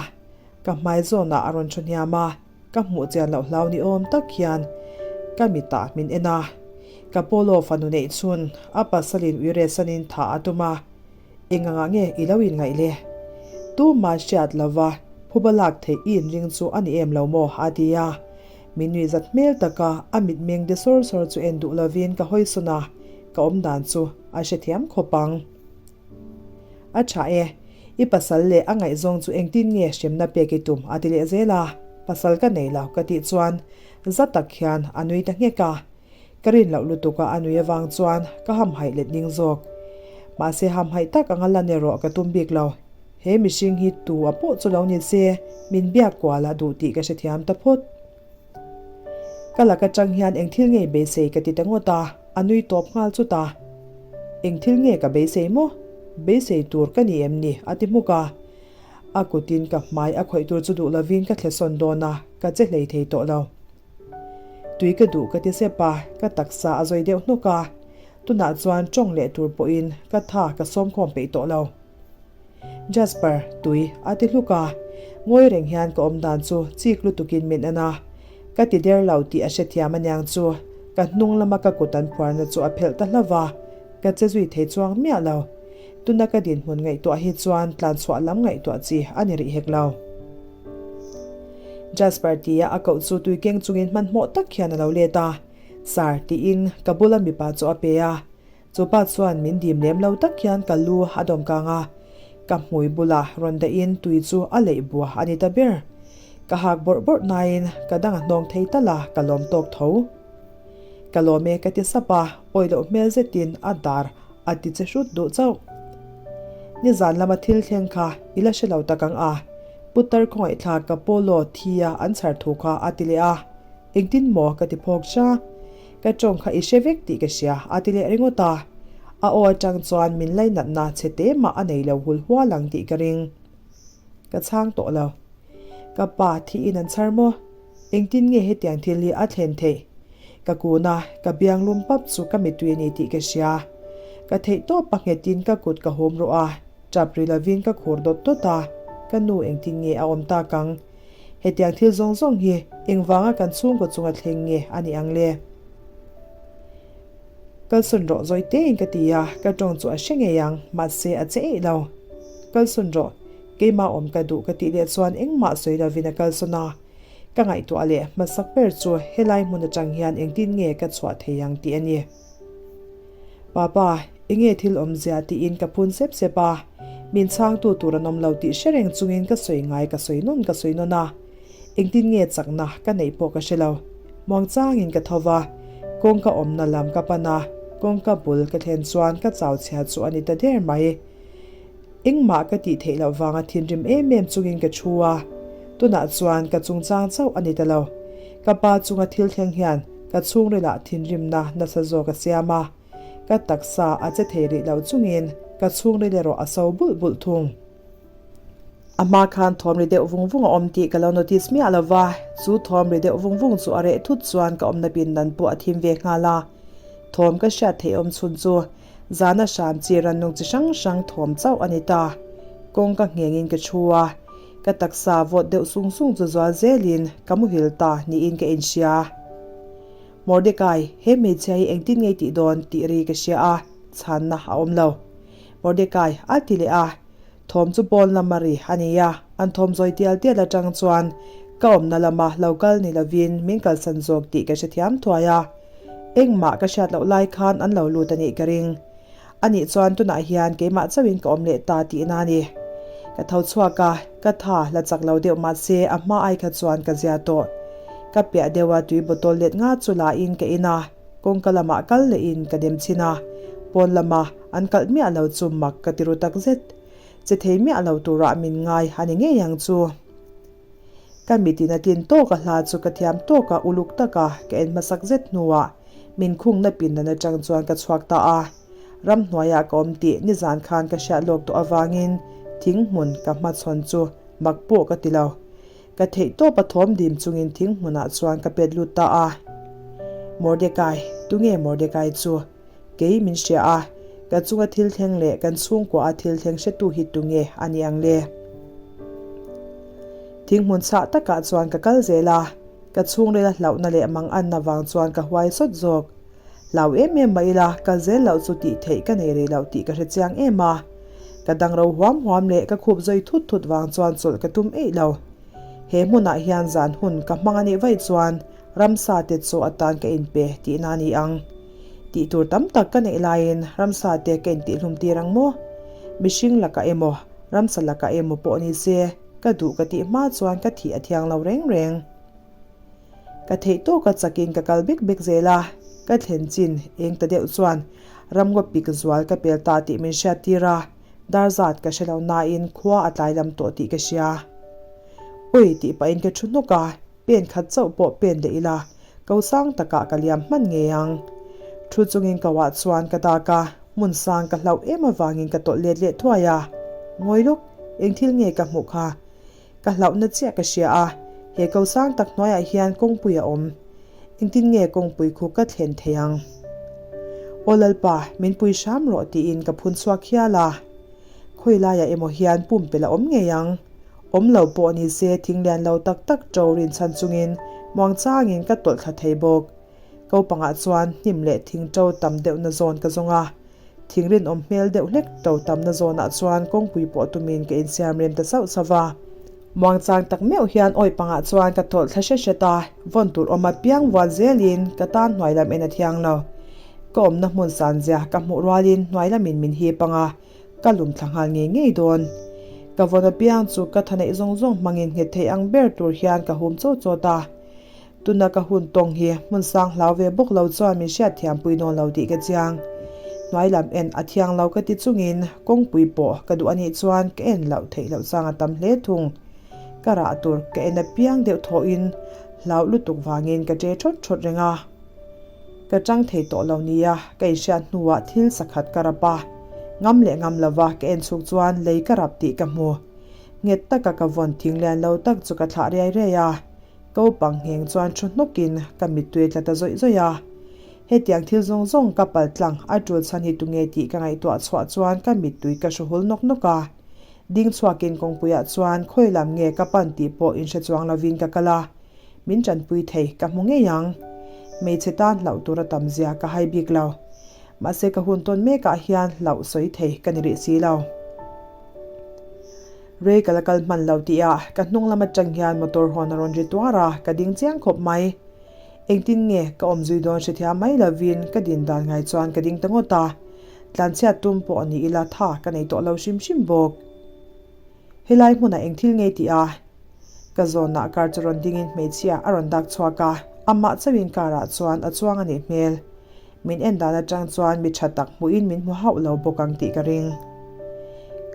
Ka hmai zawnah a rawn thu hniam a, ka hmuh chian loh hlau ni awm tak hian ka mitah min en a. Ka Polo fanu neih chhun a pasalin uiresanin thah a tum a, eng angah nge i lo inngaih le? Tumah hriat lova phuba lak theih i inring chu a ni em lo maw? a ti a. Min nuih zat hmel taka a mitmeng de sawr sawr chu en duh lovin ka hawi sawn a, ka awm dan chu a hrethiam khawp ang. A tha e, i pasal leh a ngaihzawng chu engtin nge hremna pek i tum a ti leh zel a, pasal ka nei lo ka tih chuan za tak hian a nui ta nghek a, ka rin loh lutuk a a nui avang chuan ka hamhaih let ning zawk. Mahse hamhaih tak anga lan erawh ka tum bik lo, he mihring hi tu a pawh chu lo ni se min biak kual a duh tih ka hrethiam ta phawt. Ka lak atang hian eng thil nge beisei ka ti ta ngawt a, a nui tawp nghal chut a. Eng thil nge ka beisei maw? Beisei tur ka ni em ni? a ti hmuk a. A kutin ka hmai a khawih tur chu duh lovin ka thlesawn dawn a, ka che hlei thei tawh lo. Tui ka duh ka ti sep a, ka taksa a zawi deuh hnawk a. Tunah chuan tawng leh tur pawhin ka tha ka sawmkhawm peih tawh lo. Jasper, tui a ti hluk a. Ngawi reng hian ka awm dan chu chik lutukin min en a. Ka ti der lo tih a hrethiam aniang chu ka hnung lama ka kut an phuarna chu a phelh ta hlauh va, ka che zui thei chuang miah lo. Tuna ka dinhmun ngaihtuah hi chuan tlanchhuah lam ngaihtuah chi a ni rih hek lo. Jasper tia a koh chu tui keng chungin hmanhmawh tak hian a lo let a. Sir tiin ka bula mipa chu a pe a. Chu pa chuan min dim lem lo tak hian ka lu a dawm kang a, ka hmui bulah rawn dahin tui chu a leih bua a ni ta ber. Ka hak bawrh bawrh nain ka dang a hnawng thei tal a, ka lawm tawk tho. Ka lawm e ka ti sap a, awi loh hmel zetin a dar a ti che hrut duh chauh. Nizan lama thil thleng kha i la hre lo tak ang a, Putar khawngaihthlak ka Polo thi a an chhar thu kha a ti leh a, engtin maw ka ti phawk hra. Ka tawng kha i hre vek tih ka hria, a ti leh ringawt a. A aw atang chuan min lainatna chhe te mah a nei lo hul hual ang tih ka ring. Ka chhang tawh lo. Ka pa thiin an chhar maw? Engtin nge hetiang thil hi a thlen theih? Ka kun a, ka biang lum pap chu ka mittui a ni tih ka hria. Ka theih tawp a nghetin ka kut ka hum ruh a, tap ri lovin ka khur dawt dawt a, ka nu engtin nge a awm tak ang? Hetiang thil zawng zawng hi engvanga kan chhungkaw chunga thleng nge a nih ang le? Kalsawn rawh zawi tein ka ti a, ka tawng chu a hre ngei ang, mahse a che eih lo. Kalsawn rawh, keimah awm ka duh ka tih leh chuan engmah sawi lovin a kalsawn a. Ka ngaihtuah leh hmasak ber chu helai hmun atang hian engtin nge ka chhuah thei ang tih a ni. Papa, enge thil awmzia tiin ka phun sep sep a, min chhangtu tur an awm lo tih hre reng chungin ka sawi ngai ka sawi nawn ka sawi nawn a, engtin nge chakna ka neih pawh ka hre lo. Muangchangin ka tho va, kawngka awmna lam ka pan a, kawngka bul ka thlen chuan ka chau chhia chu a ni ta der mai. Engmah ka tih theih loh vanga thinrim em em chungin ka thu a, tunah chuan ka chungchang chauh a ni ta lo. Ka pa chunga thil thleng hian ka chhungrilah thinrimna nasa zawk a siam a, ka taksa a che thei rih lo chungin ka chhungril erawh a so bulh bulh thung. A hma khan thawm ri deuh vung vung a awm tih ka lo notice miah lo va, chu thawm ri deuh vung vung chu a reh thut chuan ka awmna pindan pawh a thim ve nghal a. Thawm ka hriat theih awm chhun chu zana hram chi rannung chi hrang hrang thawm chauh a ni ta. Kawng ka nghengin ka thu a, ka taksa vawt deuh sung sung chu zual zelin ka muhil ta niin ka inhria. Mordecai, he hmeichhia hi engtin ngei tih dawn tih ri ka hria a, chhanna a awm lo. Mordecai, a ti leh a. Thawm chu pawn lama ri a ni a, an thawm zawi tial tial atang chuan ka awmna lama lo kal ni lovin min kalsan zawk tih ka hrethiam thuai a. Engmah ka hriat loh lai khan an lo lut a nih ka ring. Anih chuan tunah hian keimah chauhin ka awm leh ta tihna a ni. Ka tho chhuak a, ka tha la chak lo deuh mahse a hma ai kha chuan ka zia tawh. Ka piah deuha tui bottle let nga chu la in ka in a, kawngka lamah kal lehin ka dem chhin a, pawn lama an kalh miah lo chu mak ka ti ru takzet. Che thei miah lo turah min ngai a ni ngei ang chu. Ka mitin a tlin tawk a hla chu ka thiam tawk a uluk taka ka en hmasak zet hnuah min khungna pindan atang chuan ka chhuak ta a. Ramhnuaiah ka awm tih nizan khan ka hriat lawk tawh avangin thing hmun ka hmachhawn chu mak pawh ka ti lo. Ka theih tawp a thawm dim chungin thing hmunah chuan ka pet lut ta a. Mordecai, tunge Mordecai chu? Kei min hria a, ka chunga thil thleng leh kan chhungkua a thil thleng hretu hi tunge a ni ang le? Thinghmun chhah takah chuan ka kal zel a, ka chhungrila hlauhna leh manganna vang chuan ka huai sawt zawk. Hlau em em mah ila kal zel loh chu tih theih ka nei rih loh tih ka hre chiang em a. Ka dang ro huam huam leh ka khup zawi thut thut vang chuan chawlh ka tum eih lo. He hmunah hian zan hun ka hmang a nih vaih chuan ramsa te chaw atan ka inpe tihna a ni ang. Tih tur tam tak ka neih laiin ramsa te ka intihhlum tir ang maw? Mihring lakah emaw, ramsa lakah emaw pawh ni se, ka duh ka tih hma chuan ka thih a thiang lo reng reng. Ka theih tawka chakin ka kal bek bek zel a, ka thlen chin eng ta deuh chuan ramngaw pik zual ka pel ta tih min hriat tir a, dar zat ka hre lo nain khua a tlai lam tawh tih ka hria. Ui tih pahin ka thu hnawk a, pen khat chauh pawh pen leh ila, Ko sang takah ka liam hman ngei ang. Thu chungin ko ah chuan ka dak a, hmun sang ka hlauh em avangin ka tawlh let leh thuai a. Ngawi lawk, eng thil nge ka hmuh kha? Ka hlauhna chiah ka hria a, he ko sang tak hnuaiah hian kawngpui a awm. Engtin nge kawngpui khu ka thlen thei ang? Aw Lalpa, min pui hram rawh tiin ka phun chhuak hial a. Khawi laiah emaw hian pumpelh a awm ngei ang. Awm lo pawh ni se thing lian lo tak tak ṭo rinchhan chungin muangchangin ka tawlh thla thei bawk. Ko pangah chuan hnim leh thing ṭo tam deuhna zawn ka zawng a. Thing rinawm hmel deuh hlek ṭo tamna zawnah chuan kawngpui pawh tumin ka insiam rem ta sauh sauh va. Muangchang tak meuh hian awi pangah chuan ka tawlh thla hret hret a, vawn tur awm apiang vuan zelin ka tan hnuai lam en a thiang lo. Ka awmna hmun sanzia ka hmuh rualin hnuai lamin min hip ang a. Ka lum thla nghal ngei ngei dawn. Ka vawn apiang chu ka tha neih zawng zawng hmangin nghet thei ang ber tur hian ka hum chawt chawt a. Tuna ka hun tawng hi hmun sang hlau ve bawk lo chuan min hriat thiam pui dawn lo tih ka chiang. Hnuai lam en a thiang lo ka ti chungin kawngpui pawh ka duh anih chuan ka en loh theih loh chang a tam hle thung. Ka rah tur ka en apiang deuh thawhin hlau lutuk vangin ka ṭe ṭhawt ṭhawt reng a. Ka chang thei tawh lo nia, ka inhriat hnuah thil sakhat ka rap a. Ngam leh ngam lova ka en chhuk chuan lei ka rap tih ka hmu. Nghet taka ka vawn thing lian lo tak chu ka thlah riai riai a. Ko pang ngheng chuan thu hnawkin ka mittui tla ta zawih zawih a. Hetiang thil zawng zawng ka pal tlang a tul chhan hi tunge tih ka ngaihtuah chhuah chuan ka mittui ka hru hul nawk nawk a. Ding chhuakin kawngpuiah chuan khawi lam nge ka pan tih pawh inhre chuang lovin ka kal a. Min tanpui thei, ka hmu ngei ang. Hmeichhe tan hlauh tur a tam zia ka hai bik lo. Mahse ka hun tawn mekah hian hlauh sawi thei ka ni rih si lo. Rei ka la kal hman lo tih ah ka hnung lam atang hian motor hawn a rawn ri tuar a, ka ding chiang khawp mai. Engtin nge ka awm zui dawn hrethiam mai lovin ka din dan ngai chuan ka ding ta ngawt a. Tlanchhiat tum pawh ni ila tha ka nei tawh lo hrim hrim bawk. Helai hmunah eng thil nge tih a? Ka zawnah car chu rawn dingin hmeichhia a rawn dak chhuak a, amah chauhin car ah chuan a chuang a nih hmel. Min en dan atang chuan mi tha tak hmuhin min hmu hauh lo bawk ang tih ka ring.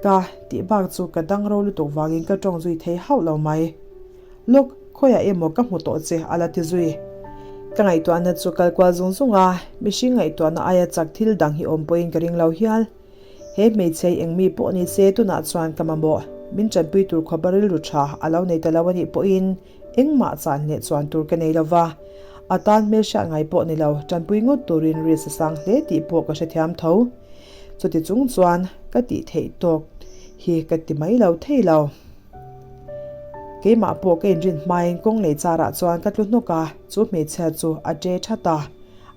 Ka tih bak chu ka dang ro lutuk vangin ka tawng zui thei hauh lo mai. Lawk, khawiah emaw ka hmu tawh che a la ti zui. Ka ngaihtuahna chu kal kual zung zung a, mihring ngaihtuahna aia chak thil dang hi awm pawhin ka ring lo hial. He hmeichhia hi eng mi pawh ni se tunah chuan ka mamawh. Min tanpui tur khawpa rilru tha a lo nei ta lo a nih pawhin engmah chan leh chuan tur ka nei lo va. A tan hmelhriat ngai pawh ni lo, tanpui ngawt turin risk a sang hle tih pawh ka hrethiam tho. Chuti chung chuan ka tih theih tawk hi ka ti mai lo thei lo. Keimah pawh ka inrin hmain kawng lei charah chuan ka tlu hnawk a, chu hmeichhia chu a ṭe that a.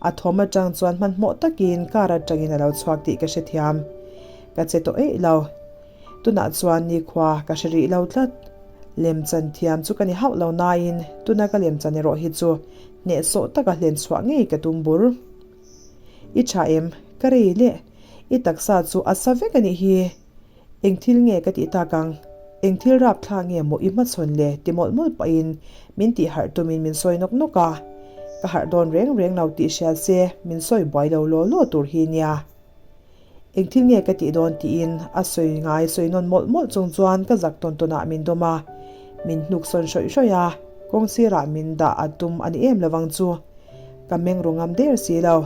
A thawm aṭang chuan hmanhmawh takin car aṭangin a lo chhuak tih ka hrethiam. Ka che tawh eih lo. Tunah chuan nikhua ka hre rih lo tlat. Lemchan thiam chu ka ni hauh lo nain tuna ka lemchan erawh hi chu hnehsawh taka hlen chhuah ngei ka tum bur. I tha em? Ka rei leh. I taksa chu a sa vek a nih hi. Eng thil nge ka tih tak ang? Eng thil rapthlak nge maw i hmachhawn le? ti mawlh mawlh pahin min tih harh tumin min sawi nawk nawk a. Ka harh dawn reng reng lo tih hria se min sawi buai lo law law tur hi nia. Eng thil nge ka tih dawn tiin a sawi ngai sawi nawn mawlh mawlh chung chuan ka zak tawn tawnah min dawm a, min hnuk sawn hrawih hrawih a, kawng sirah min dah a tum a ni em lovang chu. Ka meng ru ngam der si lo.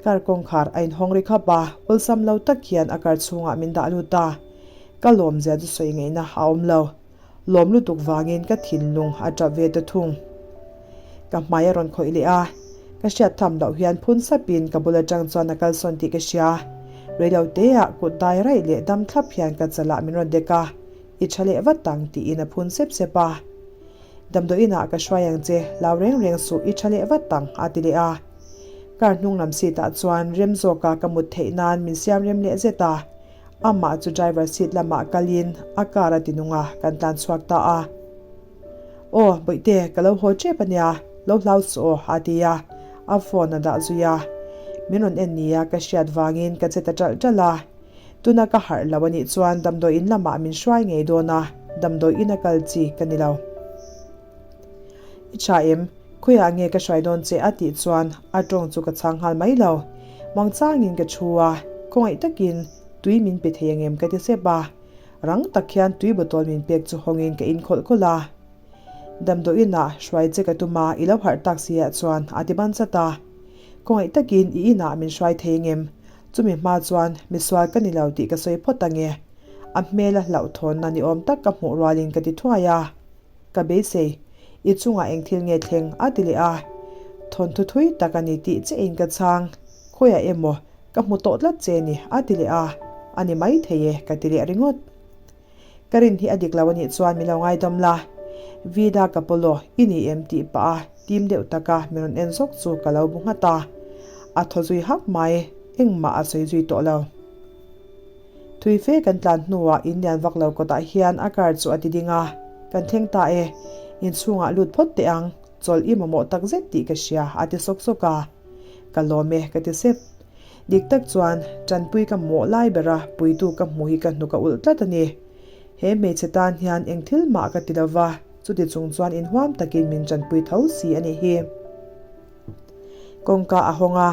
Car kawngkhar a inhawng ri khap a, awlsam lo tak hian a car chhungah min dah lut a, ka lawmzia chu sawi ngaihna a awm lo. Lawm lutuk vangin ka thinlung a tap ve ta thung. Ka hmai a rawn khawih leh a, ka hriat tham loh hian phun sapin ka bul atang chuan a kalsawn tih ka hria. Reilo teah kut dai raih leh dam thlap hian ka chalah min rawn dek a, I tha leh vat ang tiin a phun sep sep a. Damdawi inah ka hruai ang che, lau reng reng suh i tha leh vat ang a ti leh a. Car hnung lam seat ah chuan rem zawka ka mut theih nan min siam rem leh zet a. Amah chu driver seat lamah kalin a car a ti nung a, kan tlan chhuak ta a. Aw, Bawihte, ka lo haw tep a nia, lo hlau suh aw, a ti a, a phone a dah zui a. Min rawn en nia ka hriat vangin ka che ta ṭalh ṭalh a. Tuna ka harh lo a nih chuan damdawi in lamah min hruai ngei dawn a, damdawi in a kal chi ka ni lo. I tha em? Khawiah nge ka hruai dawn che a tih chuan a tawng chu ka chhang nghal mai lo. Mangchangin ka thu a, khawngaih takin tui min pe thei angem ka ti sep a. Rang tak hian tui bottle min pek chu hawngin ka in khawlh khawlh a. Damdawi inah hruai che ka tum a, i lo harh tak si ah chuan a ti ban chat a. Khawngaih takin i inah min hruai thei angem? Chumi hma chuan misual ka ni lo tih ka sawi phawt ange. A hmel a hlauhthawnna ni awm tak ka hmuh rualin ka ti thuai a. Ka beisei, i chungah eng thil nge thleng a ti leh a. Thawnthu thui tak a ni tih che in ka chhang. Khawiah emaw, ka hmu tawh tlat che ni a ti leh a. A ni mai thei e ka ti leh ringawt. Ka rin hi a dik lo a nih chuan min lo ngaidam la. Vida ka pawlaw i ni em tih pah a tim deuh taka min rawn en zawk chu ka lo bu nghat a. A thaw zui hak mai, engmah a sawi zui tawh lo. Thui fe kan tlan hnuah in lian vak lo kawtah hian a car chu a ti ding a, Kan thleng ta e, inchhungah lut phawt teh ang, chawlh i mamawh tak zet tih ka hria a ti sawk sawk a. Ka lawm e ka ti sep. Dik tak chuan tanpui ka mamawh lai bera puitu ka hmu hi ka hnuk a ulh tlat a ni. He hmeichhe tan hian eng thil mah ka ti lova, chuti chung chuan inhuam takin min tanpui tho si a nih hi. Kawngka a hawng a,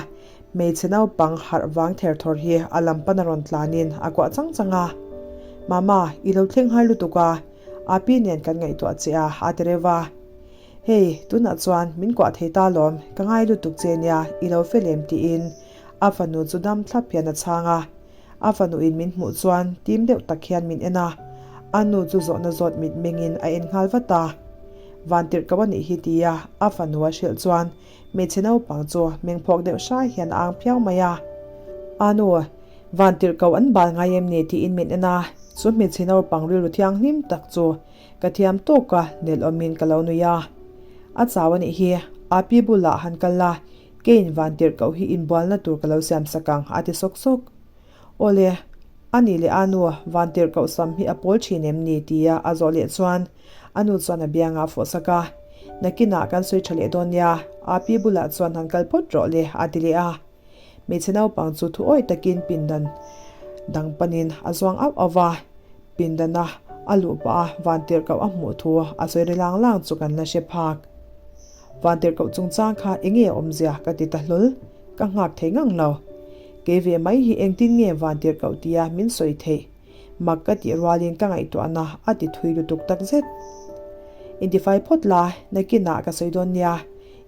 hmeichhe naupang harh vang ther thawr hi a lam pan a rawn tlanin a kuah chang chang a. Mama, i lo thleng har lutuk a, Api nen kan ngaihtuah che a, a ti reuh a. Hei, tunah chuan min kuah thei ta lawm, ka ngai lutuk che nia, i lo fel em tiin a fanu chu dam thlap hian a chhang a. A fanuin min hmuh chuan tim deuh tak hian min en a, a nu chu zawhna zawt mit mengin a en nghal vat a. Vantirh ko a nih hi tia a fanu a hrilh chuan hmeichhe naupang chu mengphawk deuh hrai hian a ang phiau mai a. A nu, Vantirh ko an bal ngai em ni tiin min en a, chu hmeichhe naupang rilru thianghlim tak chu ka thiam tawk a, nelawmin ka lo nui a. A chau a nih hi, a pi bulah han kal la, Keiin vantirh koh hi inbualna tur ka lo siam sak ang, a ti sawk sawk. Awle, a nih leh a nu, vantirh koh sam hi a pawl thin em ni? tia a zawh leh chuan a nu chuan a biangah a fawh sak a. Nakinah kan sawi tha leh dawn nia, a pi bulah chuan han kal phawt rawh le, a ti leh a. Hmeichhe naupang chu thu awi takin pindan dang panin a zuang auh auh va, pindana a luh pah a vantirh koh a hmuh thu a sawi ri lang lang chu kan la hre phak. Vantirhkoh chungchang kha enge a awmzia ka ti ta hlawl, ka nghak thei ngang lo. Kei ve mai hi engtin nge vantirhkoh tia min sawi theih? Mak ka tih rualin ka ngaihtuahna a ti thui lutuk tak zet. Intifai phawt la, nakinah ka sawi dawn nia,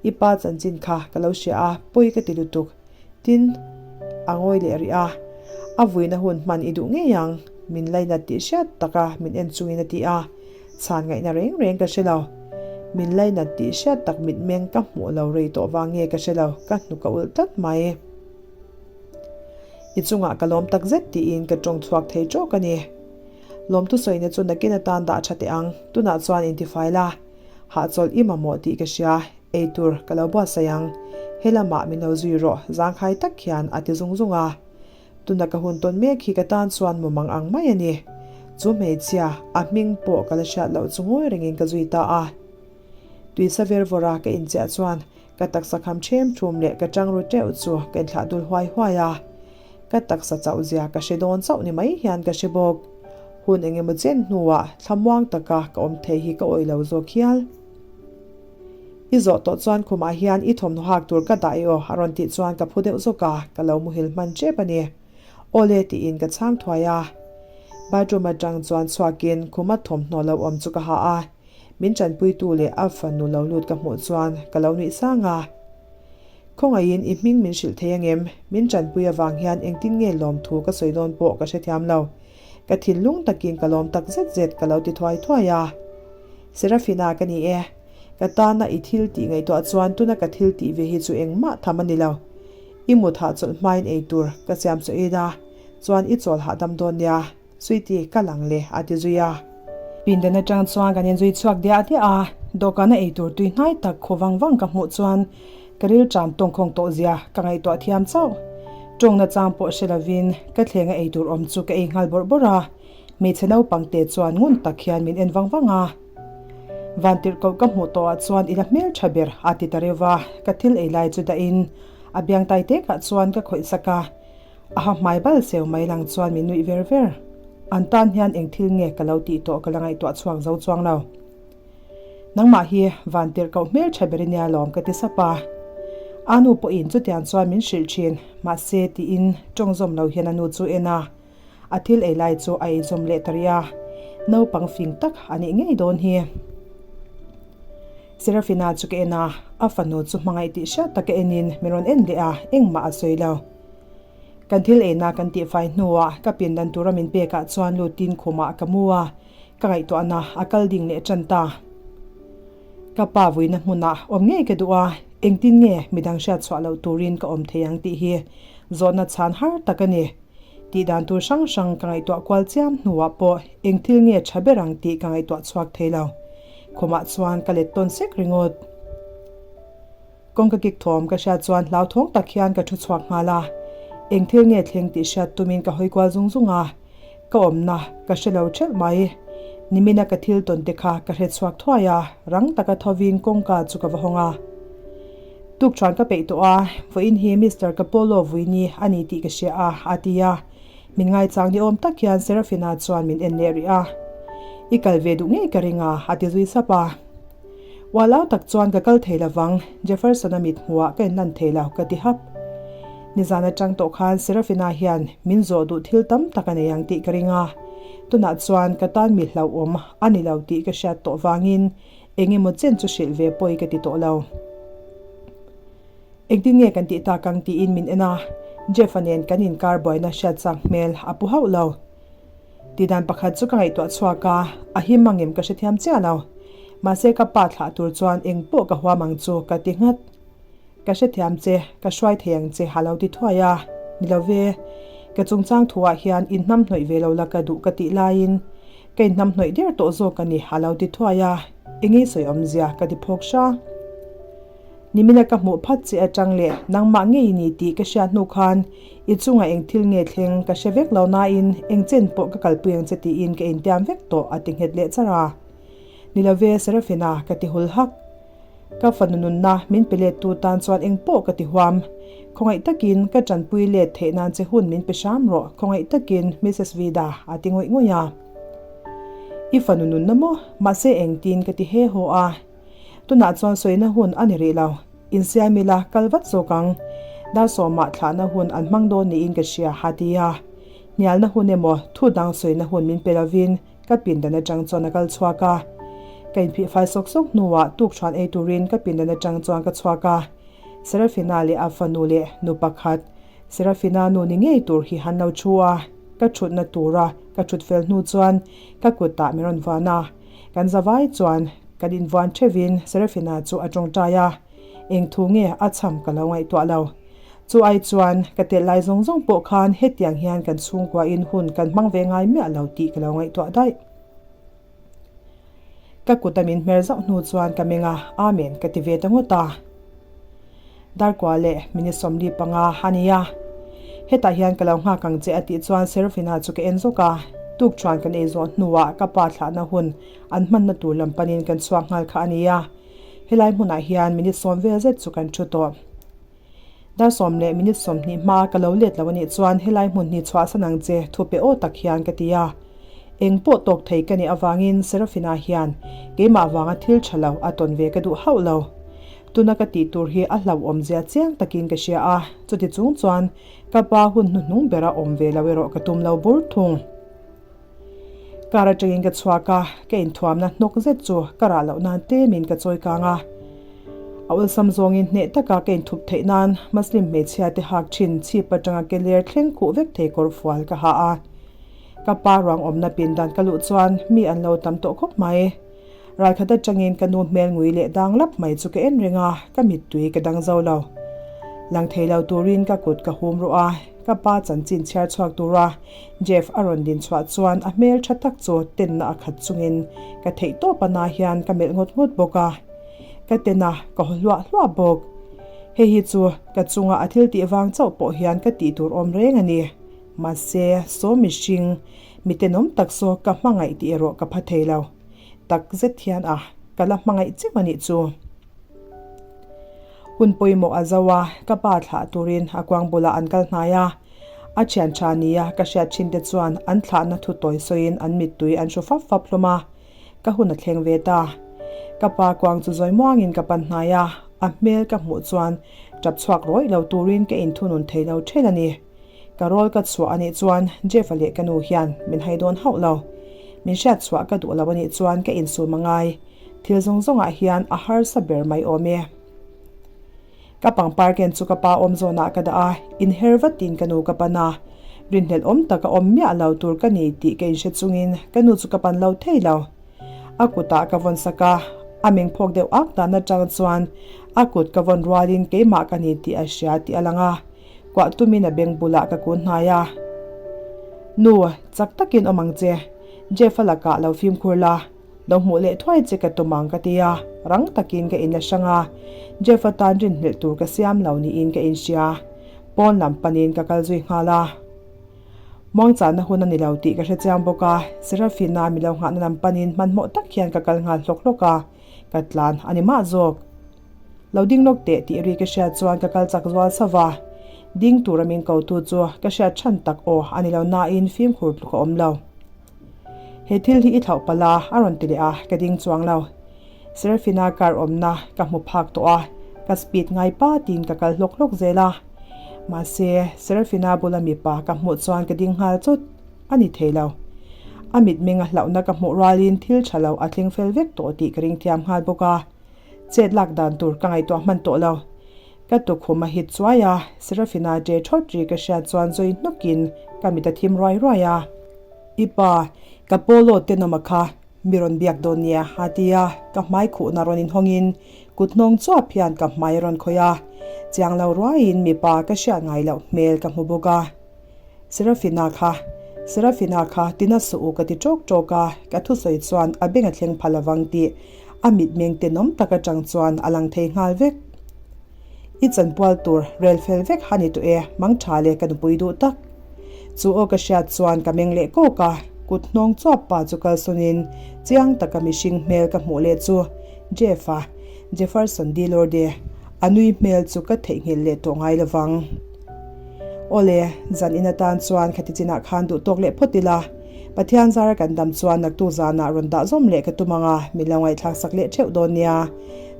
i pa chanchin kha ka lo hria a, pawi ka ti lutuk. Tin, a ngawi leh rih a, a vuina hun hman i duh ngei ang. Min lainat tih hriat taka min en chungin a ti a, chhan ngaihna reng reng ka hre lo. Min lainat tih hriat tak mitmeng ka hmuh lo rei tawh vang nge ka hre lo, ka hnuk a ulh tlat mai. I chungah ka lawm tak zet tiin ka tawng chhuak thei tawk a ni. Lawmthu sawina chu nakin atan dah tha teh ang, tunah chuan intifai la, hahchawlh i mamawh tih ka hria, eitur ka lo buatsaih ang, he lamah min lo zui rawh zangkhai tak hian a ti zung zung a. Tuna ka hun tawn mek hi ka tan chuan mumang ang mai a ni. Chu hmeichhia, a hming pawh ka la hriat loh chu ngawi rengin ka zui ta a. Tuisa ver vawra ka inchiah chuan ka taksa kham ṭhem ṭhum leh ka ṭang ru ṭeuh chu ka inthlah dul huai huai a. Ka taksa chauh zia ka hre dawn chauh ni mai hian ka hre bawk. Hun eng emaw chen hnuah thlamuang taka ka awm thei hi ka awih lo zawk hial. I zawh tawh chuan khumah hian i thawmhnaw hak tur ka dah i aw a rawn tih chuan ka phu deuh zawk a, ka lo muhil hman tep a ni. Awle tiin ka chhang thuai a. Bathroom atang chuan chhuakin khuma thawmhnaw lo awm chu ka ha a, min tanpuitu leh a fanu lo lut ka hmuh chuan ka lo nuih sang a. Khawngaihin i hming min hrilh thei angem? Min tanpui avang hian engtin nge lawmthu ka sawi dawn pawh ka hrethiam lo. Ka thinlung takin ka lawm tak zet zet ka lo ti thuai thuai a. Serafina ka ni e. Ka tana i thil tih ngaihtuah chuan tuna ka thil tih ve hi chu engmah tham a ni lo. I mut hahchawlh hmain ei tur ka siam chaw in a, chuan i chawl hahdam dawn nia, Sweety ka lang le a ti zui a. Pindan atang chuan kan inzui chhuak diah diah a, dawhkana ei tur tui hnai tak khaw vang vang ka hmuh chuan ka rilṭam tawngkhawng tawh zia ka ngaihtuah thiam chauh. Tawngna chang pawh hre lovin ka thlenga ei tur awm chu ka ei nghal bawrh bawrh a. Hmeichhe naupang te chuan ngun tak hian min en vang vang a. Vantirhkoh ka hmuh tawhah chuan i la hmel tha ber a ti ta reuh va, ka thil ei lai chu dahin a biang tai tekah chuan ka khawih sak a, a ha hmai bal seu mai lang chuan min nuih ver ver. An tan hian eng thil nge ka lo tih tawh ka la ngaihtuah chhuak zo chuang lo. Nangmah hi Vantirhkoh hmel tha ber i nia lawm ka ti sap a. A nu pawhin chutiang chuan min hrilh thin, mahse tiin tawng zawm lo hian a nu chu en a. A thil ei lai chu a eizawm leh ta rih a, naupang fing tak a nih ngei dawn hi. Serafina chu ka en a, a fanu chu hmangaih tih hriat taka enin min rawn en leh a, engmah a sawi lo. Kan thil eina kan tihfai hnuah ka pindan tura min pekah chuan lutin khumah ka mu a, ka ngaihtuahna a kal ding leh tan ta. Ka pa vuina hmunah awm ngei ka duh a, engtin nge midang hriat chhuah loh turin ka awm thei ang tih hi zawhna chhan har tak a ni. Tih dan tur hrang hrang ka ngaihtuah kual chiam hnuah pawh eng thil nge tha ber ang tih ka ngaihtuah chhuak thei lo. Khumah chuan ka let tawn sek ringawt. Kawngka kik thawm ka hriat chuan hlauthawng tak hian ka thu chhuak nghal a. Eng thil nge thleng tih hriat tumin ka hawi kual zung zung a. Ka awmna ka hre lo ṭhelh mai. Nimina ka thil tawn te kha ka hre chhuak thuai a, rang taka thovin kawngka chu ka va hawng a. Tukṭhuan ka peih tawh a, vawiin hi Mister Capolo vuini a ni tih ka hria a, a ti a. Min ngaichang ni awm tak hian Serafina chuan min en leh rih a. I kal ve duh ngei ka ring a, a ti zui sap a. Ualau tak chuan ka kal thei lovang, Jefferson-a mit hmuhah ka inlan thei lo, ka ti hap. Nizan atang tawh khan Serafina hian min zawh duh thil tam tak a nei ang tih ka ring a. Tunah chuan ka tan mi hlauhawm a ni lo tih ka hriat tawh vangin Eng emaw chen chu hrilh ve pawi ka ti tawh lo. Engtin nge kan tih tak ang tiin min en a, Jeff-a nen kan inkar buaina hriat chak hmel a pu hauh lo. Tihdan pakhat chu ka ngaihtuah chhuak a, a him angem ka hrethiam chiah lo. Mahse ka pa thlah tur chuan eng pawh ka huam ang chu ka ti nghat. Ka hrethiam che, ka hruai thei ang che a lo ti thuai a, ni lo ve, ka chungchang thuah hian inhnam hnawih ve lo la ka duh ka tih laiin ka inhnam hnawih der tawh zawk a ni a lo ti thuai a, engei sawi awmzia ka ti phawk hra. Nimina ka hmuh phat che atang leh nangmah ngei i ni tih ka hriat hnu khan i chungah eng thil nge thleng ka hre vek lo nain eng chen pawh ka kalpui ang che tiin ka intiam vek tawh a ti nghet leh char a. Ni lo ve Serafina ka ti hul hak. Ka fanu nunna min pe let tu tan chuan eng pawh ka ti huam. Khawngaih takin ka tanpui let theih nan che hun min pe hram rawh, khawngaih takin Missus Vida a ti ngawih ngawih a. I fanu nunna maw? Mahse engtin ka ti he haw a. Tunah chuan sawina hun a ni rih lo. Insiam ila kal vat zawk ang. Dar sawmah thlahna hun an hmang dawn niin ka hria a ti a. Hnialna hun emaw thu dang sawina hun min pe lovin Ka pindan atang chuan a kal chhuak a, ka inphih fai sawk sawk hnuah tukṭhuan ei turin ka pindan atang chuan ka chhuak a, Serafina leh a fanu leh nu pakhat, Serafina nu ni ngei tur hi han lo thu a. Ka thutna tura ka thut fel hnu chuan ka kutah min rawn vuan a. Kan zavai chuan kan invuan theuhin Serafina chu a tawngtai a, eng thu nge a cham ka lo ngaihtuah lo. Chu ai chuan ka telh lai zawng zawng pawh khan hetiang hian kan chhungkuain hun kan hmang ve ngai miah lo tih ka lo ngaihtuah daih. Ka kut a min hmer zauh hnu chuan ka meng a, Amen ka ti ve ta ngawt a. Darkua leh minute 45 a ni a. Hetah hian ka lo nghak ang che a tih chuan Serafina chu ka en zawk a. Tukṭhuan kan ei zawh hnuah ka pa thlahna hun an hmanna tur lam panin kan chhuak nghal kha a ni a. Helai hmunah hian minute sawm vel zet chu kan ṭhu tawh. Dar sawm leh minute 20 hma ka lo let lo a nih chuan helai hmun hi chhuahsan ang che thu pe aw tak hian ka ti a. Eng pawh tawk thei ka nih avangin Serafina hian keimah vanga thil tha lo a tawn ve ka duh hauh lo. Tuna ka tih tur hi a hlauhawm zia chiang takin ka hria a, chuti chung chuan ka pa hun hnuhnung bera awm ve lo erawh ka tum lo bur thung. Car atangin ka chhuak a, ka inthuamna hnawk zet chu ka rah loh nan tlemin ka chawi kang a. A awlsam zawngin hneh taka ka inthup theih nan Muslim hmeichhia te hak thin chhip atanga ke ler thleng khuh vek thei kawr fual ka ha a. Ka pa ruang awmna pindan ka luh chuan mi an lo tam tawh khawp mai. Ralkhat atangin ka nu hmel ngui leh dang lap mai chu ka en reng a, ka mittui ka dang zo lo. Lang thei lo turin ka kut ka hum ruh a, ka pa chanchin chhiar chhuak tura Jeff a rawn din chhuah chuan a hmel tha tak chu tenna a khat chungin ka theih tawp a na hian ka melh ngawt ngawt bawk a, ka ten a, ka haw hluah hluah bawk. Hei hi chu ka chunga a thil tih vang chauh pawh hian ka tih tur awm reng a ni. Mahse, saw mihring, mi tenawm tak saw ka hmangaih tih erawh ka pha thei lo. Tak zet hian a, ka la hmangaih chiu a nih chu. Hun pawimawh a zo a, ka pa thlah turin a kuang bulah an kal hnai a. A thian tha nia ka hriat thin te chuan an thlahna thu tawi sawiin an mittui an hru fap fap hlawm a, ka hun a thleng ve ta. Ka pa kuang chu zawi muangin ka pan hnai a, a hmel ka hmuh chuan tap chhuak rawih lo turin ka inthunun thei lo then a ni. Ka rawl ka chhuah a nih chuan Jeff-a leh ka nu hian min hai dawn hauh lo. Min hriat chhuah ka duh lo a nih chuan ka insum a ngai. Thil zawng zawngah hian a harsa ber mai awm e. Ka pangpar ken chu ka pa awm zawnah ka dah a, inher vatin ka nu ka pan a. Rinhlelh awm tak a awm miah lo tur ka ni tih ka inhre chungin ka nu chu ka pan lo thei lo. A kutah ka vawn sak a, a meng phawk deuh ak dan atang chuan a kut ka vawn rualin keimah ka ni tih a hria tih a lang a. Kuah tumin a beng bulah ka kun hnai a. Nu, chak takin awm ang che. Jeff-a lakah lo fimkhur la. Lo hmuh leh thuai che ka tum ang ka ti a, rang takin ka inla hrang a. Jeff-a tan rinhlelh tur ka siam lo niin ka inhria. Pawn lam panin ka kal zui nghal a. Muangchahna hun a ni lo tih ka hre chiang bawk a, Serafina mi lo nghahna lam panin hmanhmawh tak hian ka kal nghal hlawk hlawk a, ka tlan a ni mah zawk. Lo ding lawk teh tih ri ka hriat chuan ka kal chak zual sauh a, ding tura min kotu chu ka hriat chhan tak aw a ni lo nain fimkhur tluk a awm lo. He thil hi i thlauh palh a, a rawn ti leh a, ka ding chuang lo. Serafina car awmna ka hmu phak tawh a, ka speed ngai pa tiin ka kal hlawk hlawk zel a. Mahse, Serafina bula mipa ka hmuh chuan ka ding nghal chawt a ni thei lo. A mitmeng a hlauhna ka hmuh rualin thil tha lo a thleng fel vek tawh tih ka ring thiam nghal bawk a. Chet lak dan tur ka ngaihtuah hman tawh lo. Ka tukhum a hit chuai a, Serafina ṭe ṭhawt ri ka hriat chuan zawi hnukin ka mit a thim ruai ruai a. I pa, ka polo tenawm a kha, mi rawn biak dawn nia, a ti a, ka hmai khuhna rawn inhawngin kut hnawng chuap hian ka hmai a rawn khawih a. Chiang lo ruaiin mipa ka hriat ngai loh hmel ka hmu bawk a. Serafina kha, Serafina kha tina suh u ka ti ṭawk ṭawk a, ka thusawi chuan a beng a thleng pha lovang tih A mitmeng tenawm tak atang chuan a lang thei nghal vek. I chanpual tur rel fel vek ha ni tawh e, mang tha le ka nupui duh tak. Chu aw ka hriat chuan ka meng leh kawk a, kut hnawng chuap pa chu kalsawnin chiang taka mihring hmel ka hmuh leh chu Jeff-a, Jefferson D. Lorde, a nui hmel chu ka theihnghilh leh tawh ngai lovang. Awle, zan in atan chuan khati chinah khan duh tawk leh phawt ila, Pathian zara kan dam chuan naktuk zanah rawn dah zawm leh ka tum ang a, min lo ngaihthlak sak leh theuh dawn nia.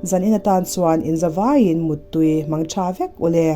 Zan in atan chuan inzavaiin muttui mang tha vek ule.